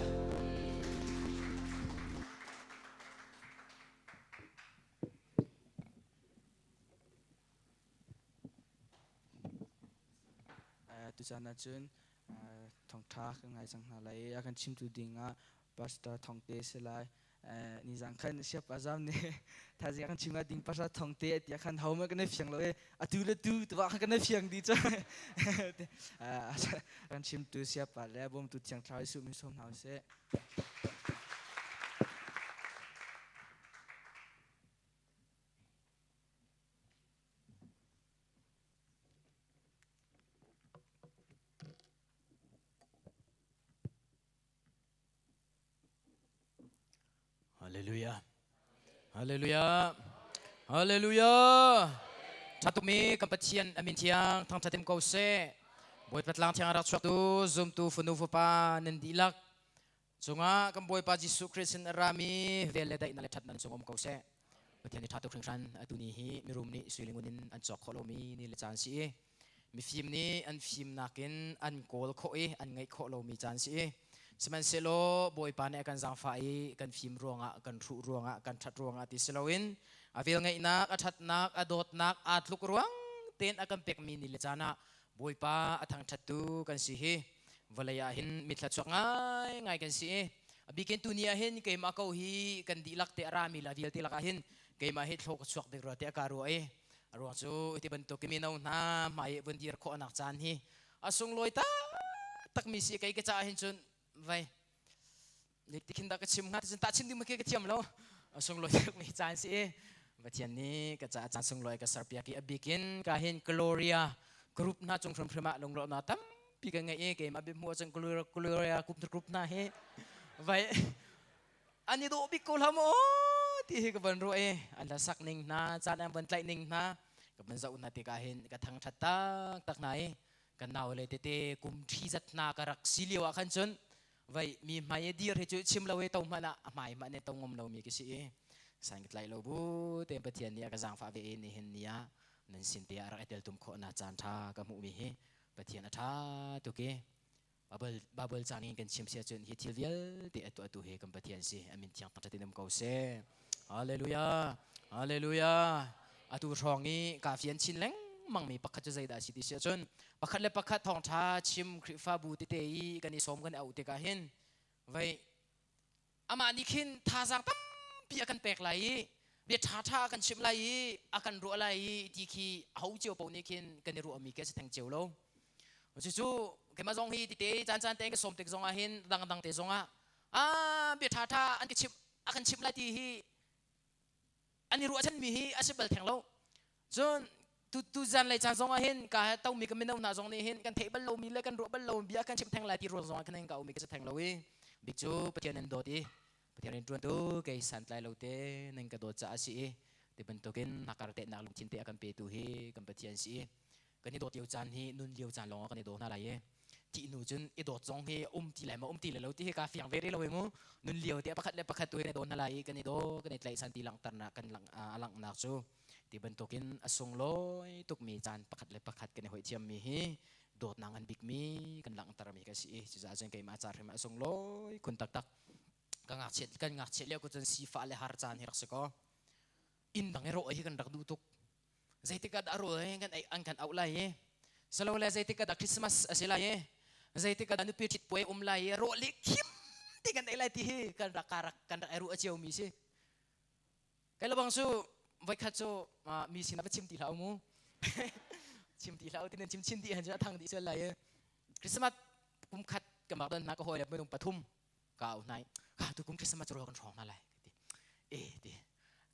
Tuchan ahcun thawngtha kan ngai cang hna lai i a kan chimtu ding ah Pastor Thongte si lai. Nizang khan siap azam nih thaizing kan chim ding pastor Thongte ati khan ho ma kan fiang lo e atu le tu tuwa khan kan fiang di cha kan chimtu siapa le bawmtu thiang thlarau Jesuh min sawm hna usih. Hallelujah. Hallelujah. Hallelujah. Thatumi kan Pathian amin thiang thangthatim ko seh. Bawipa tlang thiang rak chuak tu zumtu fanu fapa nan dihlak cungah kan Bawipa Jesuh Christ in a rami vel le daihnak le thatnak cung um ko seh. Pathian ni tha tuk hringhran atu ni hi mirum nih suilingun in an cawk khawh lomi ni le caan si i mifim nih an fimnak in an kawl khawh i an ngeih khawh lomi caan si i sihmanhsehlaw Bawipa nih a kan zaangfah i kan fim ruangah kan hruh ruangah kan ṭhat ruangah ti si loin a velngeihnak a ṭhatnak a dawtnak aa tluk ruang tein a kan pekmi ni le caan ah Bawipa a thangṭhattu kan si hi vawlei ah hin mithla chuak ngaingai kan si i a bikin tuni ah hin keimah ko hi kan dihlak te a rami la vialte lakah hin keimah hi thlaw ka chuak dek rua te a ka ruah i a ruang cu iti bantuk mino hna hmai vun dir khawhnak caan hi a sunglawi taktak mi si kei ka caah hin cun vai tikhin dah ka chim hnga ticun tah chim ding khi ka thiam lo a sunglawi tuk mi caan si i Pathian nih ka caah caan sunglawi ka serpiak i a bikin ka hin Gloria group hna cung hrimhrim ah lunglawmhnak tampi ka ngei i keimah biahmuh ahcun Gloria group hna hi vai an i dawh bik ko hlah maw ti hi ka van ruah i an hla sak ning hna caan an van tlaih ning hna ka van zoh hna tikah hin ka thangṭhat taktak hna i kan nau le tete kum ṭhi zat hna ka rak si lio ah khan cun vai mi hmai i dir hi cu chim lo i to hmanh ah a hmai hmanh ne to ngam lo mi ka si i san ka tlaih lo bu te Pathian nih a ka zaangfah ve i nihin ni ah nan sin te ah rak i tel tum khawh na caan ṭha ka hmuh mi hi Pathian a ṭha tuk i Bible cang in kan chim sia cun hi thil vialte a tuahtu hi kan Pathian si amin thiang thangṭhat in um ko seh. Hallelujah. Hallelujah. Atu hrawng i ka fian chin lengmang mi pakhat cu zeidah si ti si ahcun pakhat le pakhat thawngṭha chim Khrihfabu tete i kan i sawm kan i auh tikah hin vei amah nih khin thazaang tampi a kan pek lai i bia ṭhaṭha a kan chimh lai i a kan ruah lai i ti khi aho cio paoh nih khin kan i ruahmi khi a si theng cio lo. Cucu keimah zong hi tite caan caan te ka sawm tik zong ah hin dangdang te zong ah ah bia ṭhaṭha an ka chimh a kan chimh lai ti hi an i ruahchanmi hi a si bal theng lo. Cun tu tu zan lei caan zong ah hin ka tomi ka mino hna zong nih hin kan theih bal lomi le kan ruah bal lomi bia kan chim theng lai ti ruang zong ah kan ka umi ka si theng lo i bik cu Pathian nan dawt i Pathian rian ṭuan tu kei santlai lo te nan ka dawt caah a si i ti bantukin nakar tehnak lungthin te a kan petu hi kan Pathian si i kan i dawt lio caan hi nun lio caan lawng ah kan i daw hna lai i thih hnu cun i dawt zong hi um ti lai ma um ti lai lo ti hi ka fiang ve rih lo i mu nun lio te pakhat le pakhat tu hi kan i daw hna lai i kan i daw kan i tlaihsan ti langhternak kan lang a langhnak cu ti bantukin a sunglawi tukmi caan pakhat le pakhat kan i hoih thiammi hi dawtnak ngan bikmi kan langhtermi ka si i cucaah cun keimah ca hrim a sunglawi khun taktak ka ngakchiat kan ngakchiat lio ko cun sifah le har caan hi rak si kaw inn dang i rawh hi kan rak duh tuk zeitik ah dah rawl kan ei an kan auh lai i salole zeitik ah dah Christmas a si lai i zeitik ah dah nupi ṭhit puai um lai i rawl hi khim ti kan ei lai ti hi kan rak rak kan rak ei ruah cio mi si kai lebang cu voikhat cu mi sin ah va chim ti hlah mu chim ti hlah ti nan chim chin ti han cu a thang dih sual lai i Christmas kum khat ka mak don hna ka hawi le minung pathum ka au hnai ka tu kum Christmas ro kan hrawng hna lai ti e ti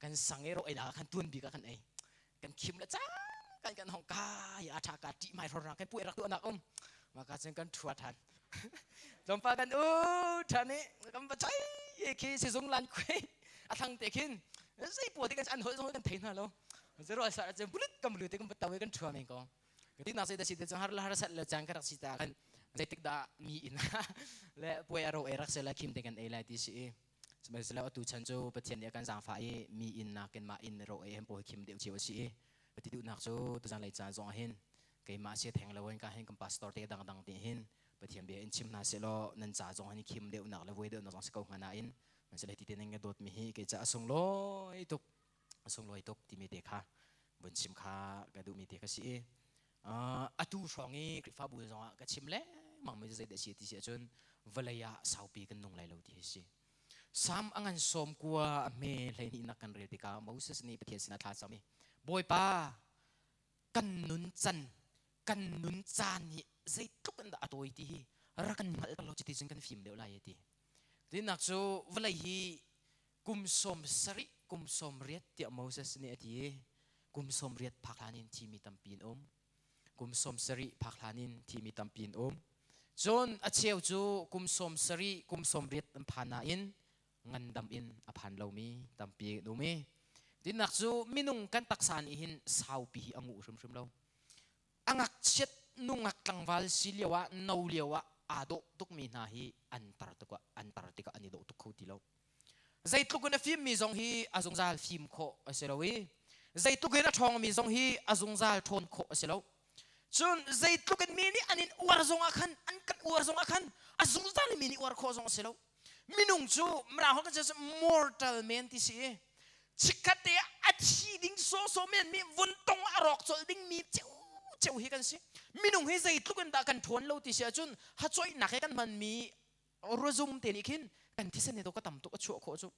kan sang e ro ei la kan tuan bi ka kan ei kan khim la cha kan kan hong ka ya tha ka ti mai ro rang kan pu rak tu anak um ma ka chen kan thua than tlawmpa kan u than i kan va chai e khi si zung lan khui a thang te khin zei pu te kan an hol zong kan thei hna lo zero sa chen bulit kam lu te kan tawe kan thua men ko ti nak da si te har la har sat le chang ka rak si ta kan zeitik dah mi in le puai aro e rak se la khim te kan ei lai ti si sihmanhsehlaw atu chan cu Pathian nih a kan zaangfah i mi inn nakin mah inn ro ei hem pawl khim deuh cio a si i ti duhnak cu tuzan lei caan zong ah hin keimah si theng lo in ka hin kan pastor te dangdang te hin Pathian bia in chim hna sehlaw nan ca zong an i khim deuhnak le vuai deuhnak zong si ko hnga nain sihmanhsehlaw hiti te nan ka dawtmi hi kei ca a sunglawi tuk a sunglawi tuk timi te kha vun chim kha ka duhmi te kha si i atu hrawng i Khrihfabu zongah ka chim lengmang mi zeidah si ti si ahcun vawlei ah saupi kan nung lai lo ti hi si. Sam a ngan sawm kua a hme 12 nak kan rel tikah Moses nih Pathian sinah thla cam i Bawipa kan nun can kan nun caan hi zeitluk in dah a tawi ti hi rak kan hngalh lo cuti cun kan fim deuh lai ti. Tinak cu vawlei hi kum 70 kum 80 tiah Moses nih a ti i kum 80 phak hlan in thimi tampi an um. Kum 70 phak hlan in thimi tampi an um. Cun a cheu cu kum 70 kum 80 an phan nain ngandam in a phan lomi tampi an um i tinnak cu minung kan taksa nih hin saupi hi a nguh hrimhrim lo. A ngakchiat nungak tlangval si lio ah no lio ah aa dawh tukmi hna hi an tar tuk ah an tar tikah an i dawh tuk kho ti lo. Zeitluk in a fimmi zong hi a zungzal fim khawh a si lo i zeitluk in a ṭhawngmi zong hi a zungzal ṭhawn khawh a si lo. Cun zeitluk in mi nih an in uar zong ah khan an kan uar zong ah khan a zungzal in mi nih uar khawh zong a si lo. Minung cu mirang holh kan chim mortal men ti si i chikkhat te ah a thi ding sawsawh men mi vun tong a rawk colh ding mi ceu hi kan si. Minung hi zeitluk in dah kan ṭhawn lo ti si ahcun hacoihnak he kan hmanmi ruzum te nih khin kan thisen he to ka tam tuk a chuah khawh cu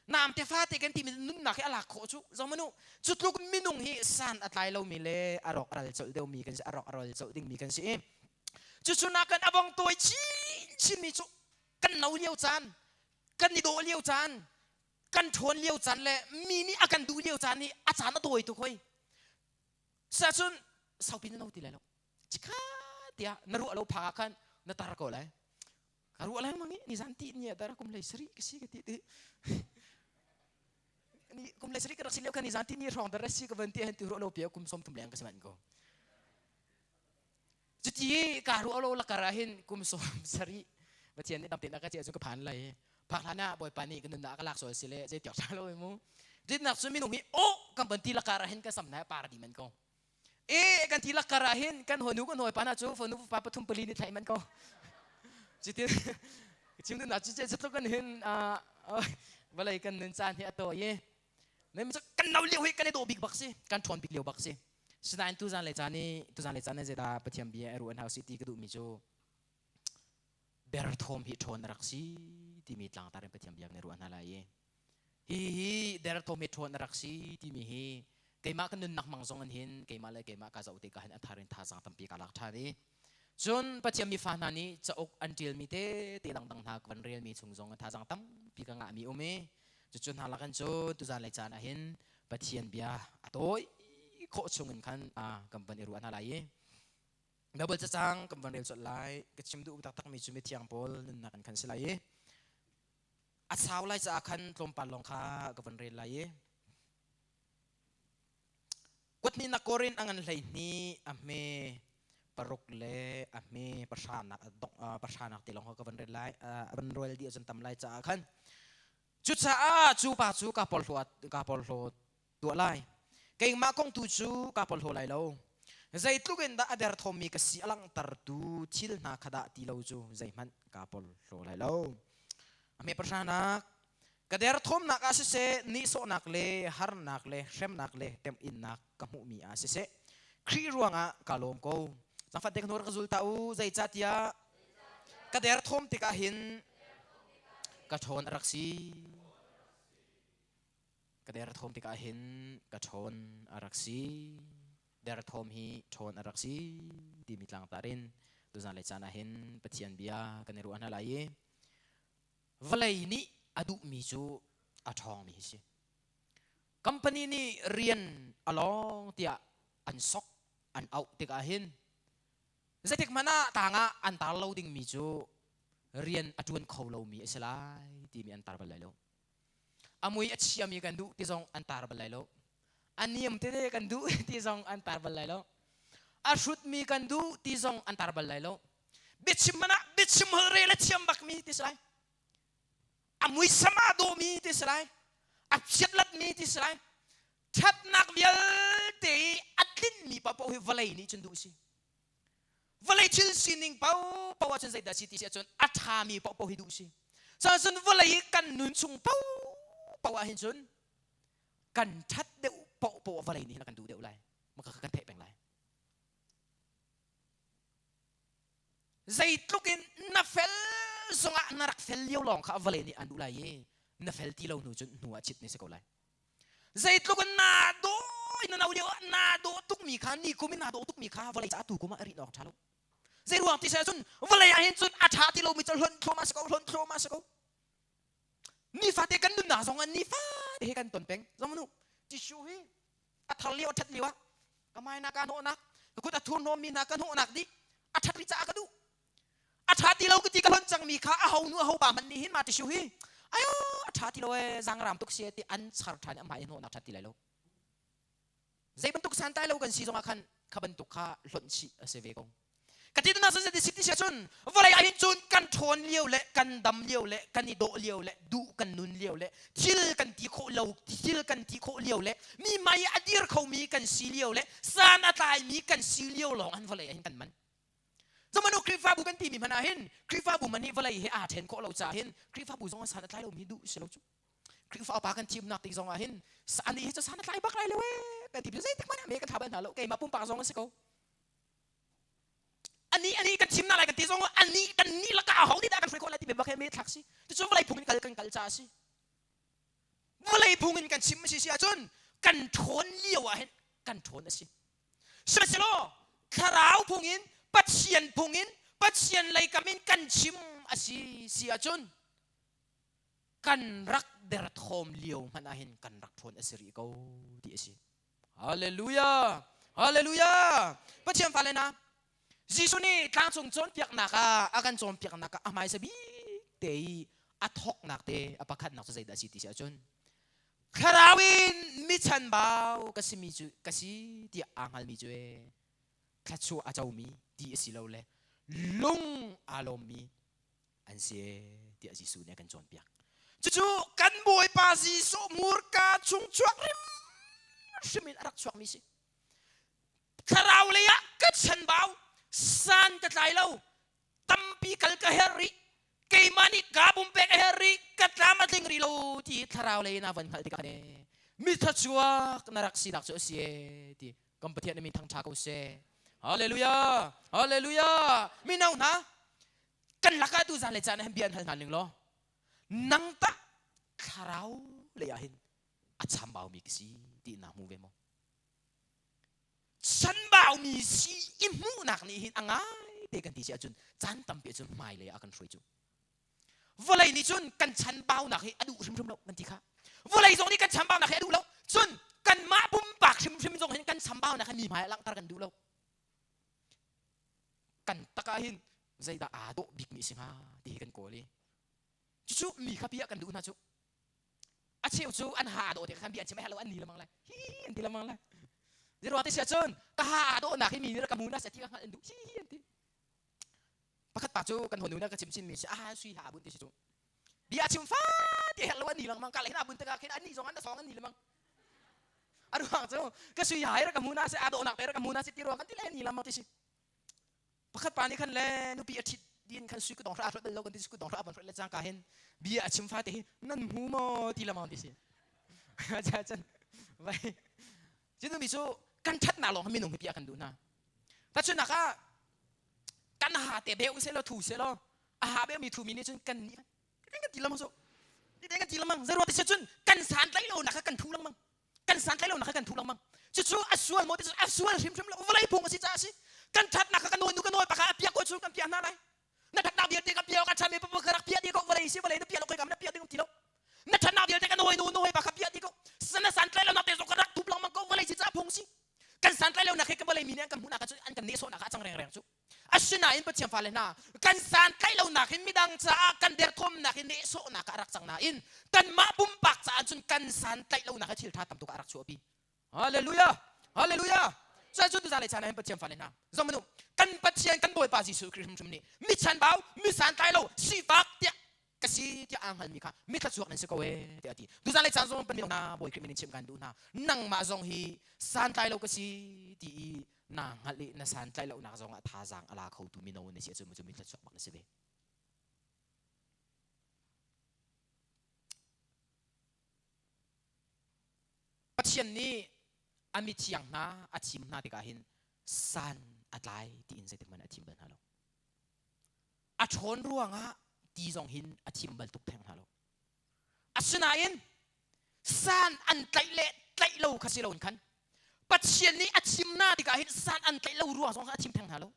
nam te fa te kan ti mi nunnak hi a lak khawh cu zomanu cu tluk minung hi san a tlai lomi le a rawk a ral colh deuh mi kan si a rawk a ral colh ding mi kan si i cucu na kan abong tawi chin chin mi cu kan no lio caan kan i dawh lio caan kan ṭhawn lio caan le mi nih a kan duh lio caan hi a caan a tawi tuk hoi sacun saupi na no ti lai lo chikha tiah na ruah lo phak ah khan na tar ko lai ka ruah lengmang i nizan ti ni dar kum lei sari ka si ka ti ti ni kum lei sari ka rak si lio khan nizan ti ni hrawng dar si ka van ti han ti ruah lo pia kum som thum leng ka si man ko cuti ka ruah lo lakar ah hin kum som sari Pathian nih dam tein a ka cia cu ka phan lai phak hlan ah Bawipa nih ka nunnak a ka lak sual si le zei tiok ṭha lo mu ditnak cu minung hi oh kan van ti lakar ah hin ka sam na par di man ko e kan ti lakar ah hin kan hawinu kan hawipa hna cu fanu pa pathum pali nih thlaih man ko cutin chim duhnak cu cu kan hin vawlei kan nun caan hi a tawi i kan no lio hi kan i dawh bik bak si kan ṭhawn bik lio bak si sinain tuzan le caan i tuzan le caan zeidah Pathian bia a ruah hna usih ti ka duhmi cu derthawm hi ṭhawn a rak si timi tlangtar in Pathian bia kan i ruah hna lai i Hihi derthawm hi ṭhawn a rak si timi hi keimah ka nunnak mang zong in hin keimah le keimah ka zoh tikah hin a thar in thazaang tampi ka lak ṭhan i cun Pathian mifa hna nih cauk an ṭialmi tete dangdang hna ka van relmi chung zong thazaang tampi ka ngahmi um i cucu hna lakin cu tuzan lei caan ah hin Pathian bia a tawi khawh chung in khan kan van i ruah hna lai i Bible cacang kan van rel colh lai ka chim duh taktakmi cu mithiang pawl nunnak in khan si lai i A sau lai caah khan tlawmpal lawng kha ka van rel lai i kuathnihnak Korin a ngan 12 a hme paruk le a hme pahranak pahranak te lawng kha ka van rel lai a van rel dih ahcun tam lai caah khan cucaah cu pa cu ka porhlaw ka porhlaw tuah lai. Keimah kong tu cu kaa porhlaw lai lo. Zeitluk in dah a derthawmmi ka si a langhtertu thil hna kha dah ti lo cu zeihmanh kaa porhlaw lai lo. A hme pahranak, ka derthawmnak ah siseh, nihsawhnak le harnak le hremnak le temhinnak ka hmuhmi ah siseh, Khrih ruangah kaa lawm ko. Zaangfah te ka hnu ka zul ta u, zeicahtiah ka derthawm tikah hin ka ṭhawn a rak si. Ka derthawm tikah hin ka ṭhawn a rak si. Derthawm hi ṭhawn a rak si timi tlangtar in tuzan le caan ah hin Pathian bia kan i ruah hna lai i vawlei nih a duhmi cu a ṭhawngmi hi si. Company nih rian a lawng tiah an sok an auh tikah hin zeitik hmanh ah tangah an tar lo dingmi cu rian a ṭuan kho lomi a si lai timi an tar bal lai lo. A mui a chiami kan duh ti zong an tar bal lai lo. A niam tete kan duh ti zong an tar bal lai lo. A hrutmi kan duh ti zong an tar bal lai lo. Biachim man ah biachim holh rel a thiam bakmi ti si lai. A muisam aa dawhmi ti si lai. A chiatlatmi ti si lai. Ṭhatnak vialte i a tlinhmi paohpaoh hi vawlei nih cun duh si. Vawlei thil sining paohpaoh ahcun zeidah si ti si ahcun a ṭhami paohpaoh hi duh si. Cun vawlei i kan nun chung paohpaoh ah hin cun kan ṭhat deuh paohpaoh vawlei nih hin a kan duh deuh lai. Maka kan theih peng lai. Zeitluk in na fel zongah na rak fel lio lawng kha vawlei nih an duh lai i na fel ti lo hnu cun hnu ah chit ni si ko lai. Zeitluk in naa dawh in na no lio ah naa dawh tukmi kha ni kum in naa dawh tukmi kha vawlei caah tu kum ah rih awk ṭha lo. Zei ruang ti cun vawlei ah hin cun a ṭha ti lomi cu hlonh thluahmah si ko, hlonh thluahmah si ko. Nifate kan nunnak zong ah nifate he kan ton peng. Zong nu tissue hi a thar lio a ṭhat lio ah ka mai na ka hnawhnak ka kut a thurhnawmmi hna ka hnawhnak dih a ṭhat rih caah ka duh. A ṭha ti lo ka ti ka hlonh cangmi kha a ho nu a ho pa hmanh nih hin ma tissue hi ayo a ṭha ti lo ee zangram tuk si ti an char ṭhan i a hmai hnawhnak ṭhat ti lai lo. Zei bantuk santlai lo kan si zongah khan kha bantuk kha hlonh chih a si ve ko. Ka ti tunak cun si ti si cun vawlei ah hin cun kan ṭhawn lio le kan dam lio le kan i dawh lio le duh kan nun lio le thil kan ti khawh lo thil kan ti khawh lio le mi mai a dir khomi kan si lio le san a tlaimi kan si lio lawng an vawlei ah hin kan man. Cumanu Khrihfabu kan timi hmanh ah hin Khrihfabu man hi vawlei he aa ṭhen khawh lo caah hin Khrihfabu zong san a tlai lomi duh si lo cu. Khrihfa upa kan thimnak tik zong ah hin ani hi cu san a tlai bak lai lo ee kan ti zeitik hmanh ah me kan thla bal hna lo keimah pumpak zong a si ko. Ani ani kan thimnak lai kan ti zong ani kan ni lakah aho nih dah kan hruai khawh lai ti bak he me thlak si. Cucu vawlei phung in kal kan kal caah a si. Vawlei phung in kan chim a si si ahcun kan ṭhawn lio ah hin kan ṭhawn a si. Sihmanhsehlaw thlarau phung in Pathian phung in Pathian lei kam in kan chim a si si ahcun kan rak derthawm lio hmanh ah hin kan rak ṭhawn a si rih ko ti a si. Hallelujah! Hallelujah! Pathian fale hna, Jesuh nih tlangcung cawnpiaknak ah a kan cawnpiaknak ah a hmaisa bik te i a thawknak te a pakhatnak cu zeidah a si ti si ahcun thlarau in mi chanbau ka simi cu ka si tiah aa hngalmi cu ee thluachuah a comi ti a si lo le lung aa lawmmi an si tiah Jesuh nih a kan cawnpiak. Cucu kan Bawipa Jesuh murka chung chuak hrimhrim in a rak chuakmi si. Thlarau lei ah ka chanbau, san ka tlai lo, tampi kal ka herh rih, keimah nih kaa pumpek a herh rih, ka tlam a tling rih lo ti thlarau lei na van hngalh tikah ne mi thluachuak na rak sinak cu a si ti kan Pathian nih min thangṭha ko seh. Hallelujah! Hallelujah! Mino hna, kan lakah tu zan le caan ah hin bia an hal hna ning law nang tah thlarau lei ah hin a chambaumi ka si ti na hmu ve maw chanbaumi si i hmuhnak nih hin a ngai te kan ti si ahcun caan tampi ahcun hmailei ah kan hruai cu vawlei nih cun kan chanbaunak hi a duh hrimhrim lo kan ti kha vawlei zong nih kan chambaunak hi a duh lo cun kanmah pumpak hrimhrim zong hin kan chambaunak hi mi hmai ah langhter kan duh lo kan tak ah hin zeidah aa dawh bikmi si hnga ti hi kan kawl i cucu mi kha piah kan duh hna cu a cheu cu an ha aa dawh tikah khan bia an chim ai lo an ni lemang lai hi an ti lemang lai ziruang ti sia cun ka ha aa dawhnak hi mi nih ka mu na se ti ka hngalh an duh hi hi an ti pakhat pa cu kan honu na ka chim chin mi si a sui ha bun ti si cu bia chim fa ti herh lo an ni lengmang ka le hin a bun tikah khin an ni zong an song an ni lengmang a ruang cu ka sui hai ra ka mu na se aa dawhnak te ra ka mu na se ti ruang kan ti le ni lengmang ti si pakhat pa nih khan le nupi a ṭhit din khan sui kudong hra a bal lo kan ti sui kudong hra ban le cangka hin bia a chim fa te hi nan hmu maw ti lamang ti si cha chan vai cinu mi cu kan ṭhatnak lawng minung hi bia kan duh hna tachunak ah kan ha te beu se lo thu se lo a ha beu mi thu mi nih cun kan nih kan ti lamang so kan ti lamang zero ti se cun kan san tlai lo nak kan thu lengmang kan santlai lo nak kan thu lengmang cucu a sual maw ti a sual hrimhrim lo vawlei phung a si caah a si kan thatnak kha kan nawi nu kan nawi pa kha a piak ko cu kan piah hna lai na thatnak vialte ka piah ka thami pa ka rak piah dih ko vawlei si vawlei na piah lo koi kam na piah ding ti lo na thatnak vialte ka nawi nu nawi pa kha piah dih ko na santlai lo nak te zong ka rak thup lengmang ko vawlei si caah phung si kan santlai lo nak he kan vawlei mi nih an kan hmuhnak ah cun an kan nehsawhnak ah a cang rengreng cu Asinain Pathian fale hna kan santlaih lonak hin midang caah kan derthawmnak hi nehsawhnak ah a rak cang nain kanmah pumpak caah cun kan santlaih lonak hi thil ṭha tam tuk ah a rak chuahpi. Hallelujah! Hallelujah! Cun cun tuzaan le caan ah hin Pathian fale hna zong manu kan Pathian kan Bawipa Jesuh Khrih hrimhrim nih mi chanbau mi santlai lo sifak tiah. Ka si tiah aa hngalmi kha mithluachuak nan si ko ee tiah a ti. Tuzan le caan zong pan hna Bawi Khrih min in chimh kan duh hna. Nangmah zong hi santlai lo ka si ti i naa hngalh i na santlaih lonak zong ah thazaang a la khotu mino na si ahcun cu mithluachuak bak na si ve. Pathian nih a mithiang hna a thim hna tikah hin san a tlai tiin zeitik hmanh a thim bal hna lo. A ṭhawn ruangah ti zong hin a thim bal tuk theng hna lo. Asinain san an tlaih le tlaih lo kha si loin khan Pathian nih a thim hna tikah hin san an tlaih lo ruang zong kha a thim theng hna lo.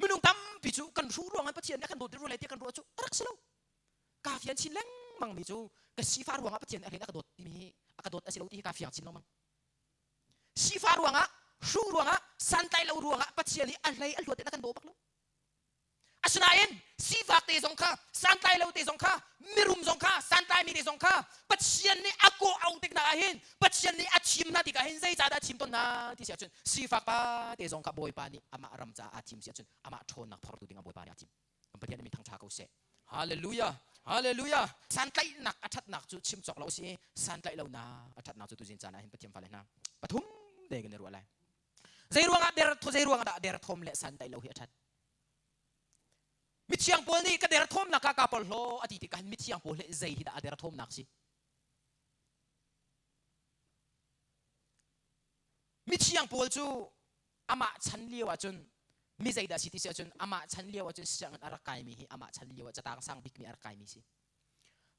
Minung tampi cu kan hruh ruangah Pathian nih a kan dawt rua lai tiah kan ruah cu a rak si lo. Kaa fian chin lengmang mi cu ka sifah ruangah Pathian nih a rian a ka dawt timi hi a ka dawt a si lo ti hi kaa fiang chin lengmang. Sifah ruangah, hruh ruangah, santlai lo ruangah Pathian nih a hlei a hluat in a kan daw bak lo. Asinain sifak te zong kha, santlai lo te zong kha, mirum zong kha, santlaimi te zong kha Pathian nih a kawh auh tik hna ah hin Pathian nih a thim hna tikah hin zeicahdah a thim tawn hna ti si ahcun sifak pa te zong kha Bawipa nih amah ram caah aa thim si ahcun amah ṭhawnnak phortu dingah Bawipa nih aa thim. Kan Pathian nih mi thangṭha ko seh. Hallelujah. Hallelujah. Santlaihnak a ṭhatnak cu chim cawk lo a si i santlaih lonak a ṭhatnak cu tuzing caan ah hin Pathian fale hna pathum te kan i ruah lai. Zei ruangah der zei ruangah dah derthawm le santlaih lo hi a ṭhat? Mithiang Paul nih ka derthawmnak ah kaa porhlaw a ti tikah hin mithiang Paul hi zei hi dah a derthawmnak si? Mithiang Paul cu amah chan lio ahcun mi zeidah si ti si ahcun amah chan lio ahcun sianginn a rak kaimi hi amah chan lio ah catang sang bikmi a rak kaimi si.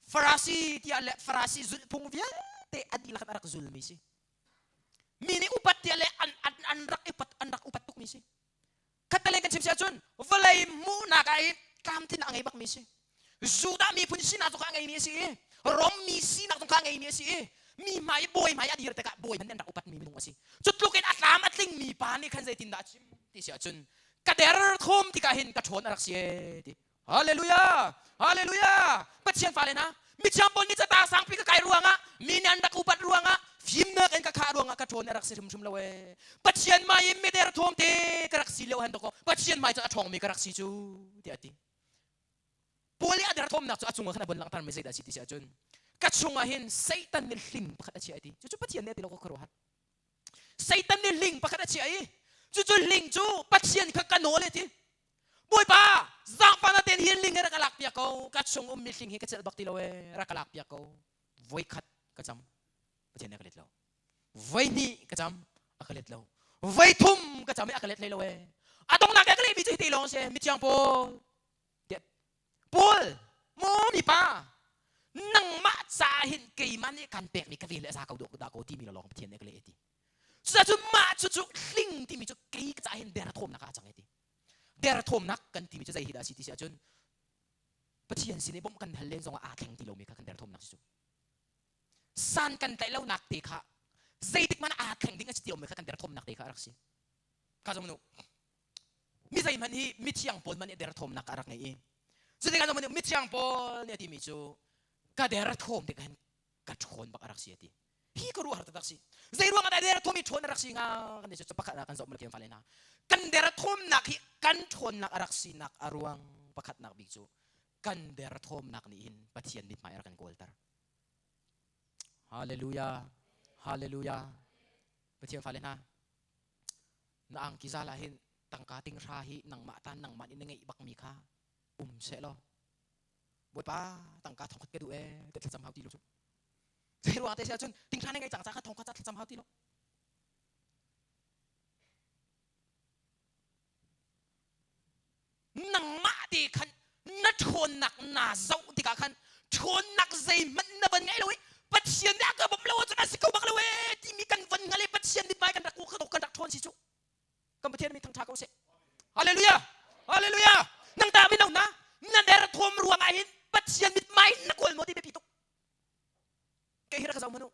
Farasi tiah le Farasi zulhphung vialte a dihlak in a rak zulmi si. Mi nih upat tiah le an, an, an rak upat an rak upat tukmi si. Khattelei kan chim si ahcun vawlei hmuhnak ah hin tlamtlin a ngei bakmi si. Judah miphun sinak zong kha a ngeimi a si i Rom mi sinak zong kha a ngeimi a si i mi hmai i bawi hmai a dir tikah bawi hmanh nih an rak upatmi minung a si. Cu tluk in a tlam a tlingmi pa nih khan zeitindah a chim ti si ahcun ka der thum tikah hin ka ṭhawn a rak si ee ti. Hallelujah! Hallelujah! Pathian fale hna, mithiang pawl nih catang sangpi ka kai ruangah, mi nih an rak upat ruangah, fimnak in ka khah ruangah ka ṭhawn a rak si hrimhrim lo ee. Pathian hmai in mider thawm te ka rak si lio han dawkaw Pathian hmai cu a ṭhawngmi ka rak si cu tiah a ti. Paul nih a derthawmnak cu a cungah khan a von langhtermi zeidah a si ti si ahcun ka chungah hin Satan nih hling pakhat a chiah a ti. Cucu Pathian nih a ti lo ka khuaruahhar. Satan nih hling pakhat a chiah i cucu hling cu Pathian kha ka nawl e ti. Bawipa, zaangfah na ten hi hling hi rak ka lak piak ko. Ka chung ummi hling hi ka celh bak ti lo e, rak ka lak piak ko. Voikhat ka cam. Pathian nih a ka let lo. Voihnih ka cam, a ka let lo. Voithum ka cam i a ka let hlei lo e. A donghnak i a ka lehmi cu hiti lawng si, mithiang Paul. Tiah Paul, maw mipa, nangmah caah hin keimah nih kan pekmi ka vel le a za ko dah ko timi lawng Pathian nih a ka leh ti. Cucaah mah cucu hling timi cu kei ka caah hin derthawmnak ah a cang ti. Derthawmnak kan timi cu zei hi dah a si ti si ahcun Pathian sin i bawmh kan hal len zongah aa thleng ti lomi kha kan derthawmnak si cu. San kan tlaih lonak te kha zeitik hmanh aa thleng ding a si ti lomi kha kan derthawmnak te kha a rak si. Kha zong nu mi zeihmanh hi mithiang pawl hmanh nih derthawmnak a rak ngei i cutikah zong mithiang pawl nih a timi cu ka derthawm tikah hin ka ṭhawn bak a rak si a ti hi ka ruah har taktak si zei ruangah dah derthawm hi ṭhawn a rak si hnga kan ti cu pakhat ah kan zoh malkim fale hna kan derthawmnak hi kan ṭhawnnak a rak sinak a ruang pakhatnak bik cu kan derthawmnak nih hin Pathian mithmai a rak kan kawlter Hallelujah Hallelujah Pathian fale hna na angki zal ah hin tangka ting hra hi nangmah tan nangmah nih na ngeih bakmi kha um seh law bawipa tangka thongkhat ka duh ee te thlacam hau ti lo cu zei ruang te si ahcun ting hra na ngeih cang ca kha thongkhat ca thlacam hau ti lo nangmah te khan na ṭhawnnak naa zoh tikah khan ṭhawnnak zeihmanh na van ngei lo i Pathian nih a ka bawmh lo ahcun a si kho bak lo ee timi kan van hngal i Pathian mithmai kan rak kan rak ṭhawn si cu kan Pathian min thangṭha ko seh Hallelujah Hallelujah nang ta mino na na derthawm ruangah hin Pathian mithmai na kawl maw ti biapi tuk kei hi rak ka zoh hmanh u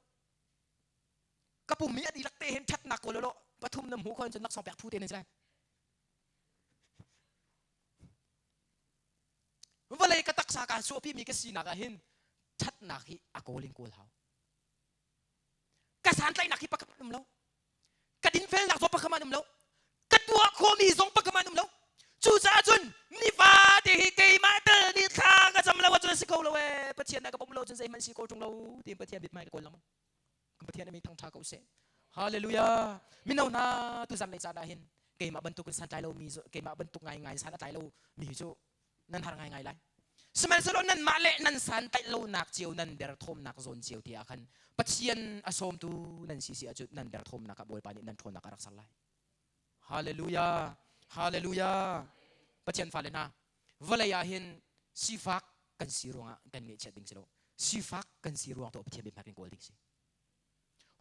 ka pum mi a dihlak te hin ṭhatnak kawl law pathum na hmu khon cun laksawng pek phu te nan si lai Vawlei ka taksa kaa chuahpimi ka sinak ah hin ṭhatnak hi a kawl in kawl hau. Ka santlaihnak hi pakhat um lo. Ka dinfelnak zong pakhat um lo. Ka tuah khawhmi zong pakhat um lo. Cucaah cun nifate hi keimah tal nih thla ka cam. Pathian na ka bawmh lo cun zeihmanh si ko ṭung lo tiin Pathian mithmai ka kawl lengmang. Kan Pathian a min thangṭha ko seh. Hallelujah. Mino hna tuzan lei caan ah hin keimah bantuk in santlai lomi keimah bantuk ngaingai san a tlai lo mi cu nan har ngaingai lai. Sihmanhsehlaw nanmah le nan santlaih lonak cio nan derthawmnak zawn cio te ah khan Pathian a sawmtu nan si si ahcun nan derthawmnak ah Bawipa nih nan ṭhawnnak a rak ser lai. Hallelujah. Hallelujah. Pathian fale hna, vawlei ah hin sifak kan si ruangah kan ngaihchiat ding si lo. Sifak kan si ruang tu Pathian biahmai kan kawl ding si.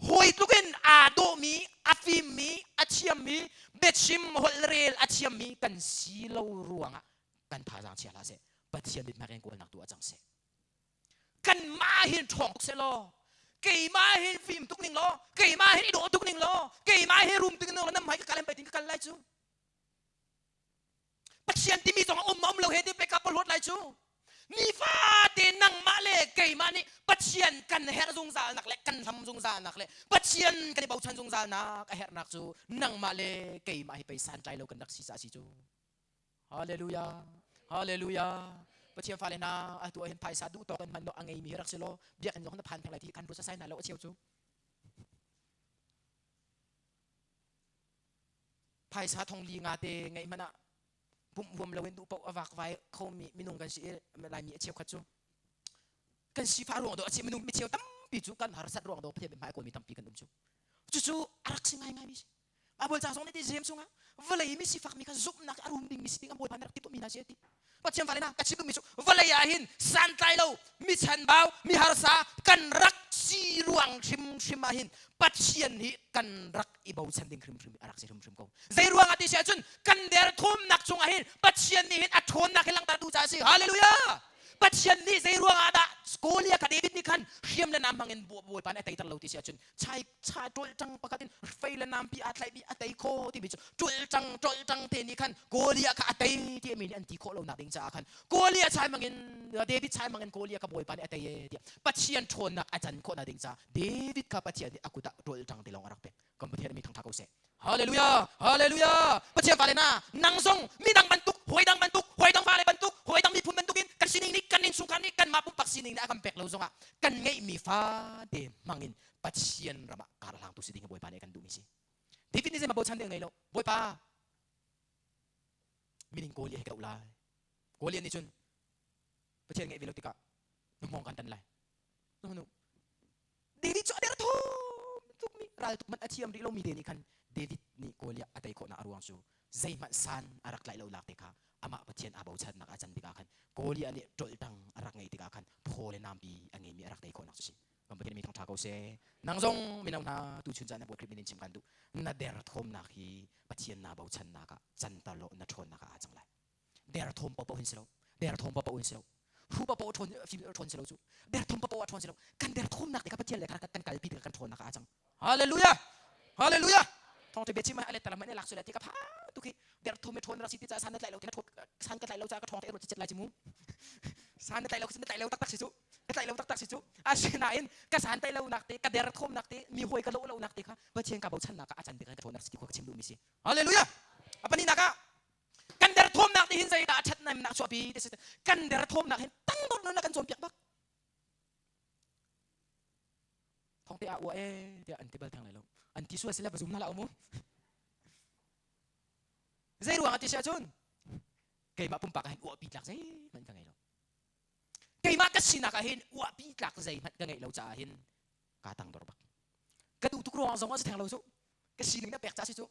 Hawi tlukin aa dawhmi, a fimmi, a thiammi, biachim holhrel a thiammi kan si lo ruangah kan thazaang chia hlah seh. Pathian mithmai kan kawlnak tu ah cang seh. Kanmah hin ṭhawng tuk seh law, keimah hin fim tuk ning law, keimah hin i dawh tuk ning law, keimah hi rum tuk ning law, nam hmai ka kal em ka kal lai cu. Pathian timi zong a um ma um lo he ti peka polhawt lai cu. Nifate nangmah le keimah nih Pathian kan herh zungzal nak le kan hlam zungzal nak le Pathian kan i bochan zungzal nak a herhnak cu nangmah le keimah hi pei santlai lo kan rak si ca si cu. Hallelujah. Hallelujah. Pathian fale hna atu ah hin phaisa duh tawk in hman a ngeimi hi rak si law biakinn zong na phan theng lai ti kan ruat sasai hna lo a cheu cu. Phaisa thong li nga te ngeih hmanh ah pumh huam loin duh paoh a vakvai khomi minung kan si i Laimi a cheukhat cu kan sifah ruang dawh a si minung micheu tampi cu kan harsat ruang dawh Pathian hmai kawlmi tampi kan um cu cucu a rak si ngaingai mi si Bible ca zong nih ti James chungah vawlei mi sifak mi kha zumhnak a rum ding mi si ding a Bawipa nih rak ti mi hna si a ti Pathian fale hna ka chim duhmi cu vawlei ah hin santlai lo mi chanbau mi harsa kan rak si ruang hrimhrim ah hin Pathian hi kan rak i bochan ding hrimhrim a rak si hrimhrim ko. Zei ruang ah ti si ahcun kan derthawmnak chungah hin Pathian nih hin a ṭhawnnak hi langhter duh caah a si. Hallelujah! Pathian nih zei ruang ah dah Goliath kha David nih khan hriam le nam hmang in Bawipa nih a teiter lo ti si ahcun chai cha ṭolṭang pakhat in fei le nampi aa tlaihmi a tei kho timi cu ṭulṭang ṭolṭang te nih khan Goliath kha a tei ti mi nih an ti khawh lonak ding caah khan Goliath chai mangin David chai mangin Goliath kha Bawipa nih a tei e tiah Pathian ṭhawnnak a can khawhnak ding caah David kha Pathian nih a kut ah ṭolṭang te lawng a rak pek kan Pathian mi thangṭha ko seh Hallelujah Hallelujah Pathian fale hna nang zong midang bantuk hawi dang bantuk hawi dang fale bantuk hawi dang miphun bantukin kan sining nih kan innchungkhar nih kanmah pumpak sining nih a kan pek lo zongah kan ngeihmi fate hmangin Pathian ram ah karhlangtu si ding Bawipa nih a kan duhmi si. David nih zeihmanh bochan ding a ngei lo. Bawipa mining Goliath hi ka doh lai. Goliath nih cun Pathian ngeih ve lo tikah na hngawng kan tan lai. Nu David cu a derthawm tukmi raltuk hmanh a thiam rih lomi te nih khan David nih Goliath a tei khawhnak a ruang cu zeihmanh san a rak tlaih lo lak te kha amah Pathian aa bochannak a can tikah khan Goliath nih ṭolhtang a rak ngeih tikah khan phaw le nampi a ngeimi a rak tei khawhnak cu si. Kan Pathian mi thangṭha ko seh. Nang zong mino hna tuchun caan ah Bawi Khrih min in chim kan duh. Na derthawmnak hi Pathian naa bochannak ah canter law na ṭhawnnak ah aa cang lai. Derthawm paohpaoh hin si lo. Derthawm paohpaoh hin si lo. Hru paohpaoh ṭhawn fim ṭhawn si lo cu. Derthawm paohpaoh ah ṭhawn si lo. Kan derthawmnak te kha Pathian le kha kan kalpi tikah kan ṭhawnnak ah aa cang. Hallelujah! Hallelujah! Thawngṭha biachim ah a let talam in lak sual ti ka pha tuk hi derthawm i ṭhawn rak si ti caah san na tlaih lo ti san ka tlaih lo caah ka ṭhawng te ruat cit lai ci mu. San na tlaih lo na tlaih lo taktak si cu. Ka tlaih lo taktak si cu. Asinain ka san tlaih lo nak te ka derthawmnak te mi hawi ka lawh lo nak te kha Pathian ka bochannak ah a can tikah ka ṭhawn rak si ti khua ka chim duhmi si. Hallelujah! A pahnihnak ah kan derthawmnak nih hin zeidah a ṭhathnemnak chuahpi ti si kan derthawmnak hin tangdor nun a kan cawnpiak bak thawngte ah ua e tiah an ti bal theng lai lo an ti sual sile va zum hna hlah u mu zei ruang ah ti si ahcun keimah pumpak ah hin uahpi tlak zeihmanh ka ngei lo keimah ka sinak ah hin uahpi tlak zeihmanh ka ngeih lo caah hin kaa tangdor bak ka duh tuk ruang zong ah si theng lo cu ka sining na pek ca si cu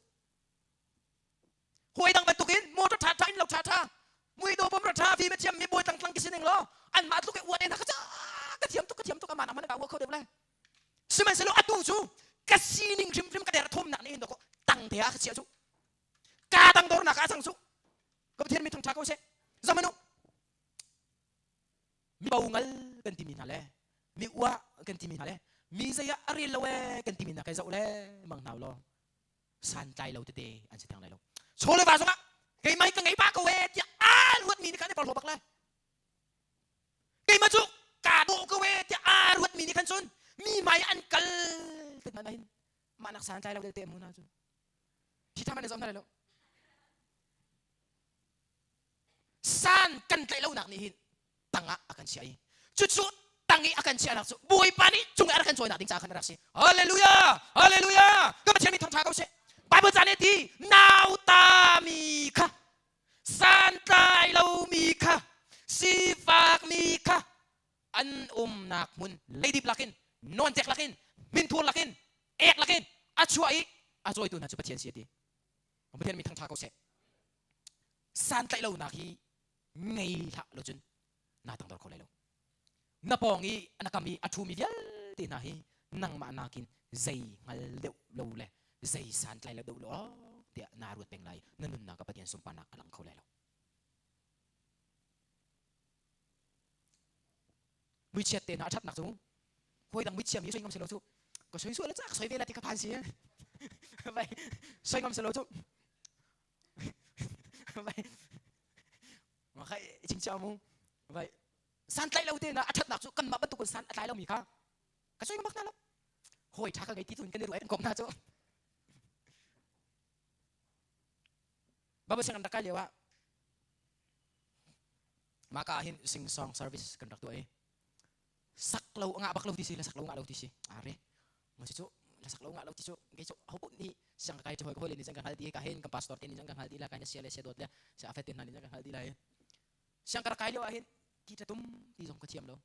Hawi dang bantukin motor ṭha ṭha in lo ṭha ṭha mui do bom ra ṭha fi ma thiam mi bawi tlang tlang ki sining law an mah tluk i uat en ha ka ca ka thiam tuk ka thiam tuk aman aman ka ua kho deuh lai sihmanhsehlaw atu cu ka sining hrimhrim ka der thomnak nih hin dawkaw tang te ah ka chia cu ka tang dornak ah cang cu ka Pathian mi thang ṭha ko seh zamanu mi bo ngal kan timi hna le mi ua kan timi hna le mi zei ah a rel lo e kan timi hna kai zoh le mang hna law santlai lo tete an si theng lai lo chaw le va zongah keimah hi ka ngei pah ko e tiah aa ruatmi nih khan i porhlaw bak lai keimah cu kaa dawh ko e tiah aa ruatmi nih khan cun mi hmai an kal te hmanh hin mah nak santlai lo te mu na cun thi tha man zong hna lo san kan tlaih lonak nih hin tangah a kan chiah i. Cucu tang i a kan chiahnak cu Bawipa nih cung i a rak kan cawinak ding caah khan a rak si. Hallelujah! Hallelujah! Kan Pathian mi thangṭha ko seh. Bible ca nih a ti, nautami kha, santlai lomi kha, sifakmi kha an umnak hmun leidip lakin, nawncek lakin, minthur lakin, ek lakin a chuah i a cawitu hna cu Pathian si a ti. Pathian mi thangṭha ko seh. Santlaih lonak hi ngei hlah lo cun naa tangdor kho lai lo. Na pawng i na kam i a ṭhumi vialte hna hi nangmah nakin zei hngal deuh lo le zei santlai lo deuh lo tiah naa ruat peng lai. Na nunnak ah Pathian sunparnak a lang kho lai lo. Muichiat te hna a ṭhatnak cu hawi dang muichia mi soi ngam silo cu ka soi sual ca ka soi ve la ti ka phan si vai soi ngam silo cu vai ma khai chim chiao mu vai san tlai lo te na a ṭhatnak cu kanmah bantuk in san a tlai lomi kha ka soi ngam bak hna lo hawi ṭha ka ngei ti cun kan i ruai kan kom hna cu Baba sianginn rak kai lio ah mah ka ah hin sing song service kan rak tuah i sak lo ngah bak lo ti si la sak lo ngah lo ti si are ma cu la sak lo ngah lo ti cu kei cu ho nih siang ka kai hoi hoi le ni kan hal ti ka hin kan pastor te ni kan hal ti la kai na sia le sia dawt le sia afet te hna ni kan hal ti lai siang ka rak kai lio ah hin ki tum ti zong ka thiam lo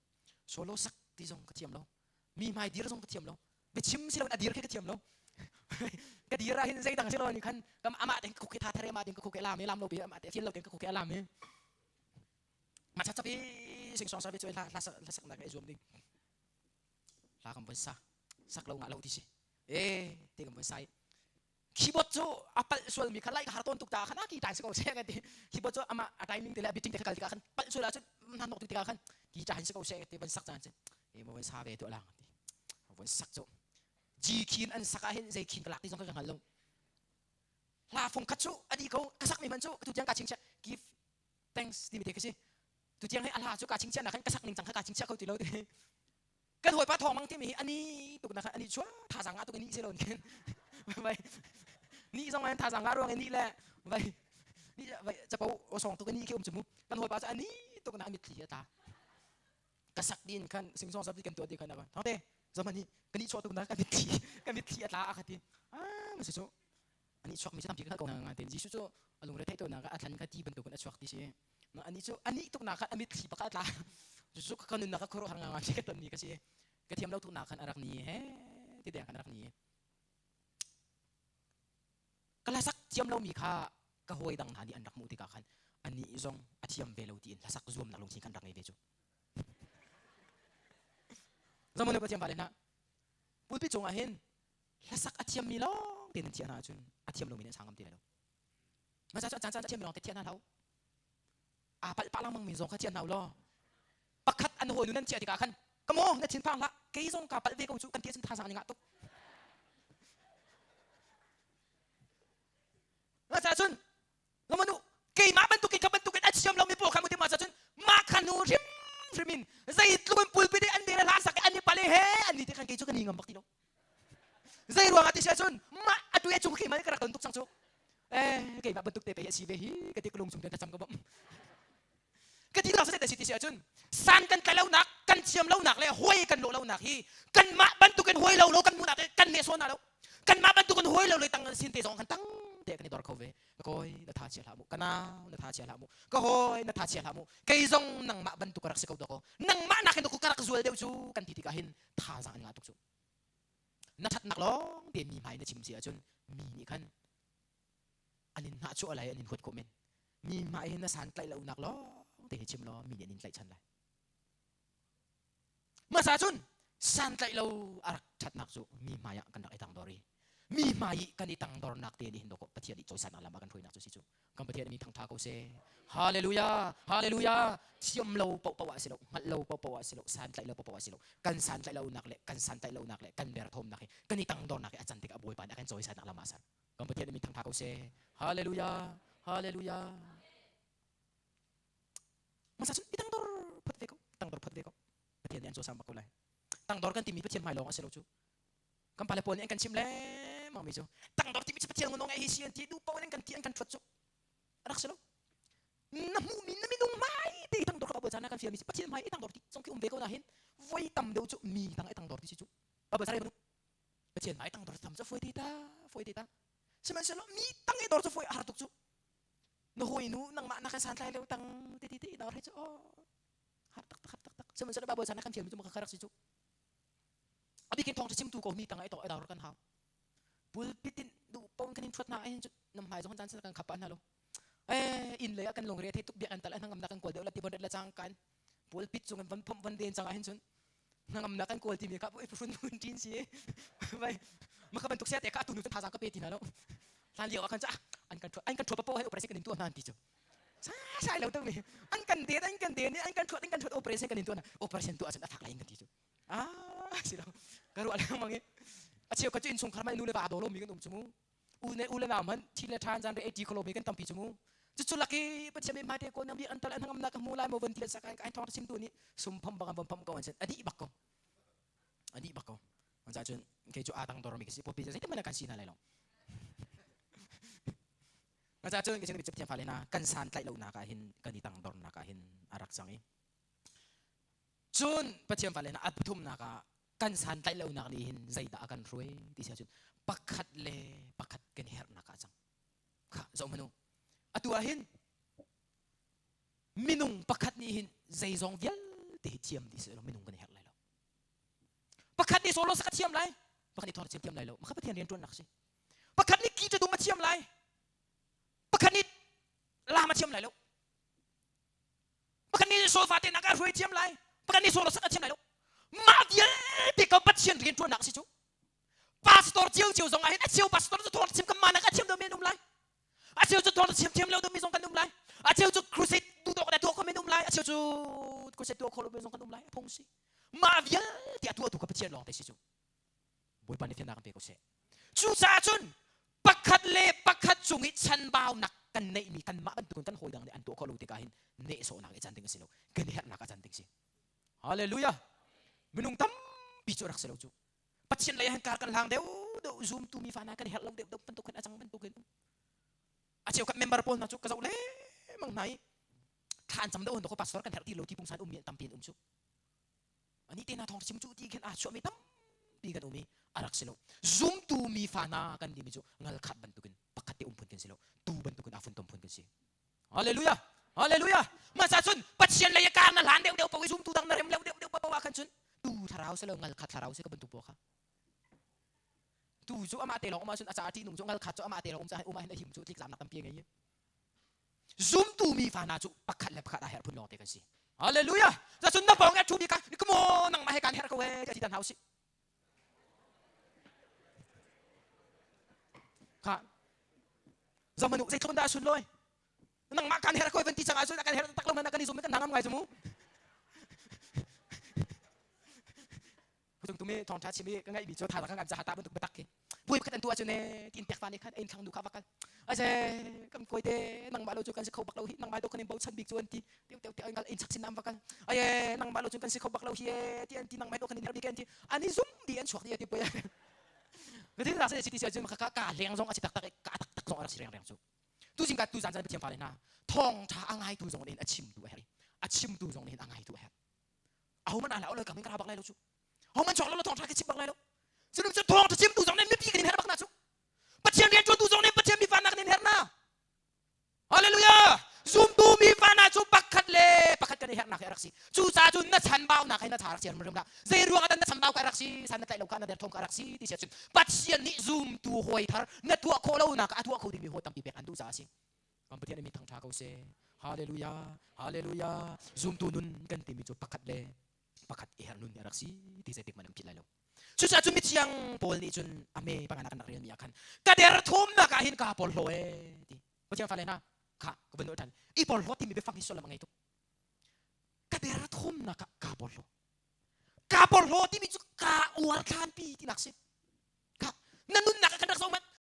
solo sak ti zong ka thiam lo mi hmai dir zong ka thiam lo biachim si lo a dir khi ka thiam lo ka dir ah hin zei dang si lo ni khan kam amah te khuk tha thare ma ding ka khuk lam lam lo bi amah te thian lo te ka khuk lam hi ma cha chapi sing song sa bi chu la la la sak na ka zuam ding la kam bon sa sak lo nga lo ti si e te kam bon sai keyboard cu a palh sual mi kha lai ka har ton tuk ta khan a ki tai si ko se ka ti keyboard cu ama a timing te le a beating te kha kal tikah khan palh sual ahcun nan nok tikah khan ki ta hin si ko se ti van sak caan cun e mo van sa ve tu lang ti van sak cu G khin an sak ah hin zei khin ka lak ti zong ka hngal lo hla fung khat cu adi ko ka sak mi man cu tu tiang ka chingchiah give thanks ti mi te ka si tu tiang hi a hla cu ka chingchiah nak khan ka sak ning cang kha ka chingchiah ko ti lo ti kan hawipa thawng mang timi hi ani tuk na khan ani chua thazang nga tuk ni se lo khin vai ni zong an thazang nga ruang ni le vai ni vai chapo o song tuk ni khi um chumu kan hawipa chu ani tuk na amit thli ta ka sak din khan sing song sab kan tu ti khan ba thong te zaman hi kan ni chua tuk na kan mit thli kan mit thli atla a khati a ma se chu ani chuak mi chu tampi ka ko na nga ten Jesu chu alung re thai to na ka athlan ka ti bantuk in a chuak ti si ma ani chu ani tuk na khan amit thli baka tla chu ka nun na ka khoro har nga nga ka ton mi ka si ka thiam lo tuk na khan arak ni he ti deng khan arak ni ka hlasak thiam lo mi kha ka hawi dang hna nih an rak hmuh tikah khan ani zong a thiam ve lo tiin hlasak zuam nak lungthin khan rak ngei ve cu zamone pathian ba le na pulpit cungah hin hlasak a thiammi lawng te nan thiah hna ahcun a thiam lomi nih an sang ngam ti lai lo. Masa cu a caan caan a thiammi lawng te thiah hna hlah u. Aa palh pah lengmang mi zong kha thiah hna u law pakhat an hawi nu nan thiah tikah khan ka maw na thin phang hlah kei zong kaa palh ve ko cu kan ti ahcun thazaang an i ngah tuk. Masa cun Ngamanu keimah bantukin ka bantukin a thiam lomi pawl kha mutim ah cun mah kha nu hrim hrim in zeitluk in pulpit i an dir hla sak i an i pale he an ni te khan kei cu ka ni ngam bak ti lo zei ruangah ti sia cun mah atu e cung khi man ka rak ton tuk cang cu eh keimah bantuk te pe hi a si ve hi ka ti ka lung chung ten thlacam ka bawmh ka ti nak se ti si ahcun san kan tlai lonak kan thiam lonak le hoi kan lawh lonak hi kanmah bantukin hoi lo lo kan hmuhnak kan neh sawn lo kanmah bantukin hoi lo le tang sin te zong kan tang te kan i dor kho ve ka kawi na tha chia hlah mu ka nau na tha chia hlah mu ka hawi na tha chia hlah mu kei zong nangmah bantuk ka rak si ko dawk nangmah nakin ka rak zual deuh cu kan ti tikah hin thazaang an ngah tuk cu na thatnak lawng te mi hmai na chim si ahcun mi nih khan an in hnahchuah lai an in huat khawh men mi hmai hin na san tlaih lonak lawng te hi chim law mi nih an in tlaihchan lai Hmasa cun santlaih lo a rak ṭhatnak cu mi hmai ah kan rak i tangdor i mi hmai i kan i tangdornak te nih hin dawkaw Pathian nih cawisannak lam ah kan hruainak cu si cu kan Pathian mi thangṭha ko seh Hallelujah Hallelujah thiam lo paohpaoh ah si lo hngalh lo paohpaoh ah si lo santlaih lo paohpaoh ah si lo kan santlaih lonak le kan santlaih lonak le kan derthawmnak hi kan i tangdornak hi a can tikah Bawipa nih a kan cawisannak lam ah ser kan Pathian mi thangṭha ko seh Hallelujah Hallelujah Masa cun i tangdor phot ve ko tangdor phot ve ko Pathian nih an cawisang bak ko lai tangdor kan timi Pathian hmai lawng a si lo cu kan pale pawl nih an kan chim lengmang mi cu tangdor timi cu Pathian ngunong hi si an ti duh paoh in an kan ti an kan thuat cu rak si lo na hmuhmi na minung hmai te tangdor ka pa. chan kan fialmi si Pathian hmai i tangdor ti zong khi um ve ko na hin voi tam deuh cu mi tang i tangdor ti si cu Bible chan Pathian hmai tangdor tam cu foi ti ta foi ti ta sihmanhsehlaw mi tang i dor cu foi a har tuk cu na hawi nu nangmah na kan santlai lo tang ti ti ti dor hi cu oh har tak tak har tak tak sihmanhsehlaw Bible chan kan fialmi cu maka rak si cu abikin thawng chimtu ko mi tang i to dor kan hau pulpit in duh pon kan in thuat na hin nam hmai zong chan kan khapa na lo eh in lei ah kan lungre thei tuk biak an tal an ngam na kan kawl deuh la ti bon la chang kan pulpit cung in van phom van den chang ah hin cun ngam na kan kawl ti mi kha pu frun mun tin si vai ma kha bantuk sia te kha tu nu cun thazang ka pe ti na lo hlan lio ah khan cha an kan an kan thuat po hai operation kan in tu hna ti chu sa sai lo tu mi an kan den an kan den an kan thuat an kan thuat operation kan in tu na operation tu ah cun a fak lai in kan ti chu ah si lo ka ruah lengmang i a cheu kha cu innchungkhar mai nu le va daw lo mi kan um chu mu u ne u le nau hmanh thi le ṭhan zan re ti kholo mi kan tampi chu mu cucu laki pathian mi hmai te ko nang bi an tal an hangam na ka hmu lai mo van ti le sakai ka thong sim tu ni sum phom bang van phom ko an sen adi bak ko adi bak ko an za chun ke chu atang dor mi ki si popi zei mana kan si na lai lo nga za chun ke chen bi chep thiam fa le na kan san tlai lo na ka hin kan i tang dor na ka hin arak chang i Cun Pathian fale hna a pathumnak ah kan santlaih lonak nih hin zeidah a kan hruai ti si ahcun pakhat le pakhat kan herhnak ah cang. Kha zoh hmanh u. Atu ah hin minung pakhat nih hin zeizong vialte hi thiam dih seh law minung kan i herh lai lo. Pakhat nih solo sak a thiam lai, pakhat nih thawng a thiam lai lo. Mah kha Pathian rianṭuannak a si. Pakhat nih ki tum a thiam lai, pakhat nih lam a thiam lai lo. Pakhat nih solfa te nak a hruai thiam lai. Pakhat nih solo sak a thiam lai lo. Mah vialte ko Pathian rian ṭuannak si cu. Pastor cio cio zong ah hin a cheu pastor cu thawng chim kan mah nak a thiam deuh men um lai. A cheu cu thawng chim thiam lo deuh mi zong kan um lai. A cheu cu crusade duh dawk le tuah kho men um lai. A cheu cu crusade tuah kho lo mi zong kan um lai. A phung si. Mah vialte a tuahtu ka Pathian lawng te si cu. Bawipa nih fiannak kan pe ko seh. Cucaah cun pakhat le pakhat cung i chanbaunak kan neihmi kanmah bantukin kan hawi dang nih an tuah khawh lo tikah hin nehsawhnak i can ding a si lo. Kan herhnak a can ding si. Hallelujah. Minung tampi cu rak si lo cu. Pathian lei ah hin kar kan hlang deuh deuh zumtu mi fa hna kan herh lo deuh deuh bantuk hin a cang bantuk hin a cheukhat member pawl hna cu ka zoh lengmang hna i thla an cam deuh ko pastor kan herh ti lo ti pungsan ummi tampi an um cu ani te na thawng chim cu ti khin aa chuahmi tampi kan um i a rak si lo zumtu mi fa hna kan timi cu ngal khat bantukin pakhat te um phun kan si lo tu bantukin aa funtom phun kan si hallelujah hallelujah masa cun pathian lei kar na hlan deuh deuh po i zumtu dang na rem leu deuh deuh po ah khan cun tu thlarau se lo ngal khat thlarau se ka bantuk po kha tu cu amah te lawng um ahcun a ca ṭih nung cu ngal khat cu amah te lawng um ca um ah hin a him cu tlik zamnak tampi a ngei zumtu mi fa hna cu pakhat le pakhat a herh phun lawng te kan si hallelujah cun na pawng a thu mi ka come on nangmah he kan herh ko e ti dan hau si kha zamanu zei tluk dah sun loi nangmah kan herh ko van ti chang ah cun kan herh tak lo man kan i zum kan nangam ngai zu mu Hujung tumi thawngtha chim i ka ngaih mi cu tha kan za ta bantuk biatak khi puai pakhat an tu ahcun e tin pek fa nih khan ein thlang nu kha vakal aze kan koi te nangmah lo cu kan si kho bak lo hi nangmah do kan in bochan bik cu an ti teu teu te ngal ein chak sin nam vakal aye nangmah lo cu kan si kho bak lo hi e ti an ti nangmah do kan in her bik an ti ani zum di an chuak di ti puai ka tin ra se si ti si ajun ka ka leng zong a si tak tak ka tak tak zong a rak si reng reng cu tu zing ka tu zan zan pathian fa le hna thawng tha a ngai tu zong nih a chim tu a herh a chim tu zong nih a ngai tu a herh aho man ala lo kam in ka bak lai lo cu ho man chok lo thong tha ke chim bak lai lo cu cu thong tha chim tu zong nih mipi kan in her bak na cu pathian rian tuan tu zong nih pathian mi fa nak nin her na hallelujah zumtu mi fa na cu pakhat le pakhat kan i hernak hi a rak si cu ca cu na chanbau nak hi na tha rak si rim la zei ruang ah na chambau ka rak si san na tlaih lo ka na der thom ka rak si ti sia cun pathian nih zumtu hawi thar na tuah khawh lo nak a tuah kho dingmi hawi tampi pek an duh caah si Kan Pathian mi thangṭha ko seh. Hallelujah. Hallelujah. Zumtu nun kan timi cu pakhat le pakhat i herh nun hi a rak si ti zeitik hmanh an philh lai lo. Cucaah cun mithiang Paul nih cun a me pangana kan rak relmi ah khan ka derthumnak ah hin kaa porhlaw ee ti. Pathian fale hna kha ka vun nawl ṭhan. I porhlaw timi biafang hi sullam a ngei tuk. Ka derthumnak ah kaa porhlaw. Kaa porhlaw timi cu kaa uar thlanpi tinak si. Kha na nunnak ah kan rak zoh hmanh.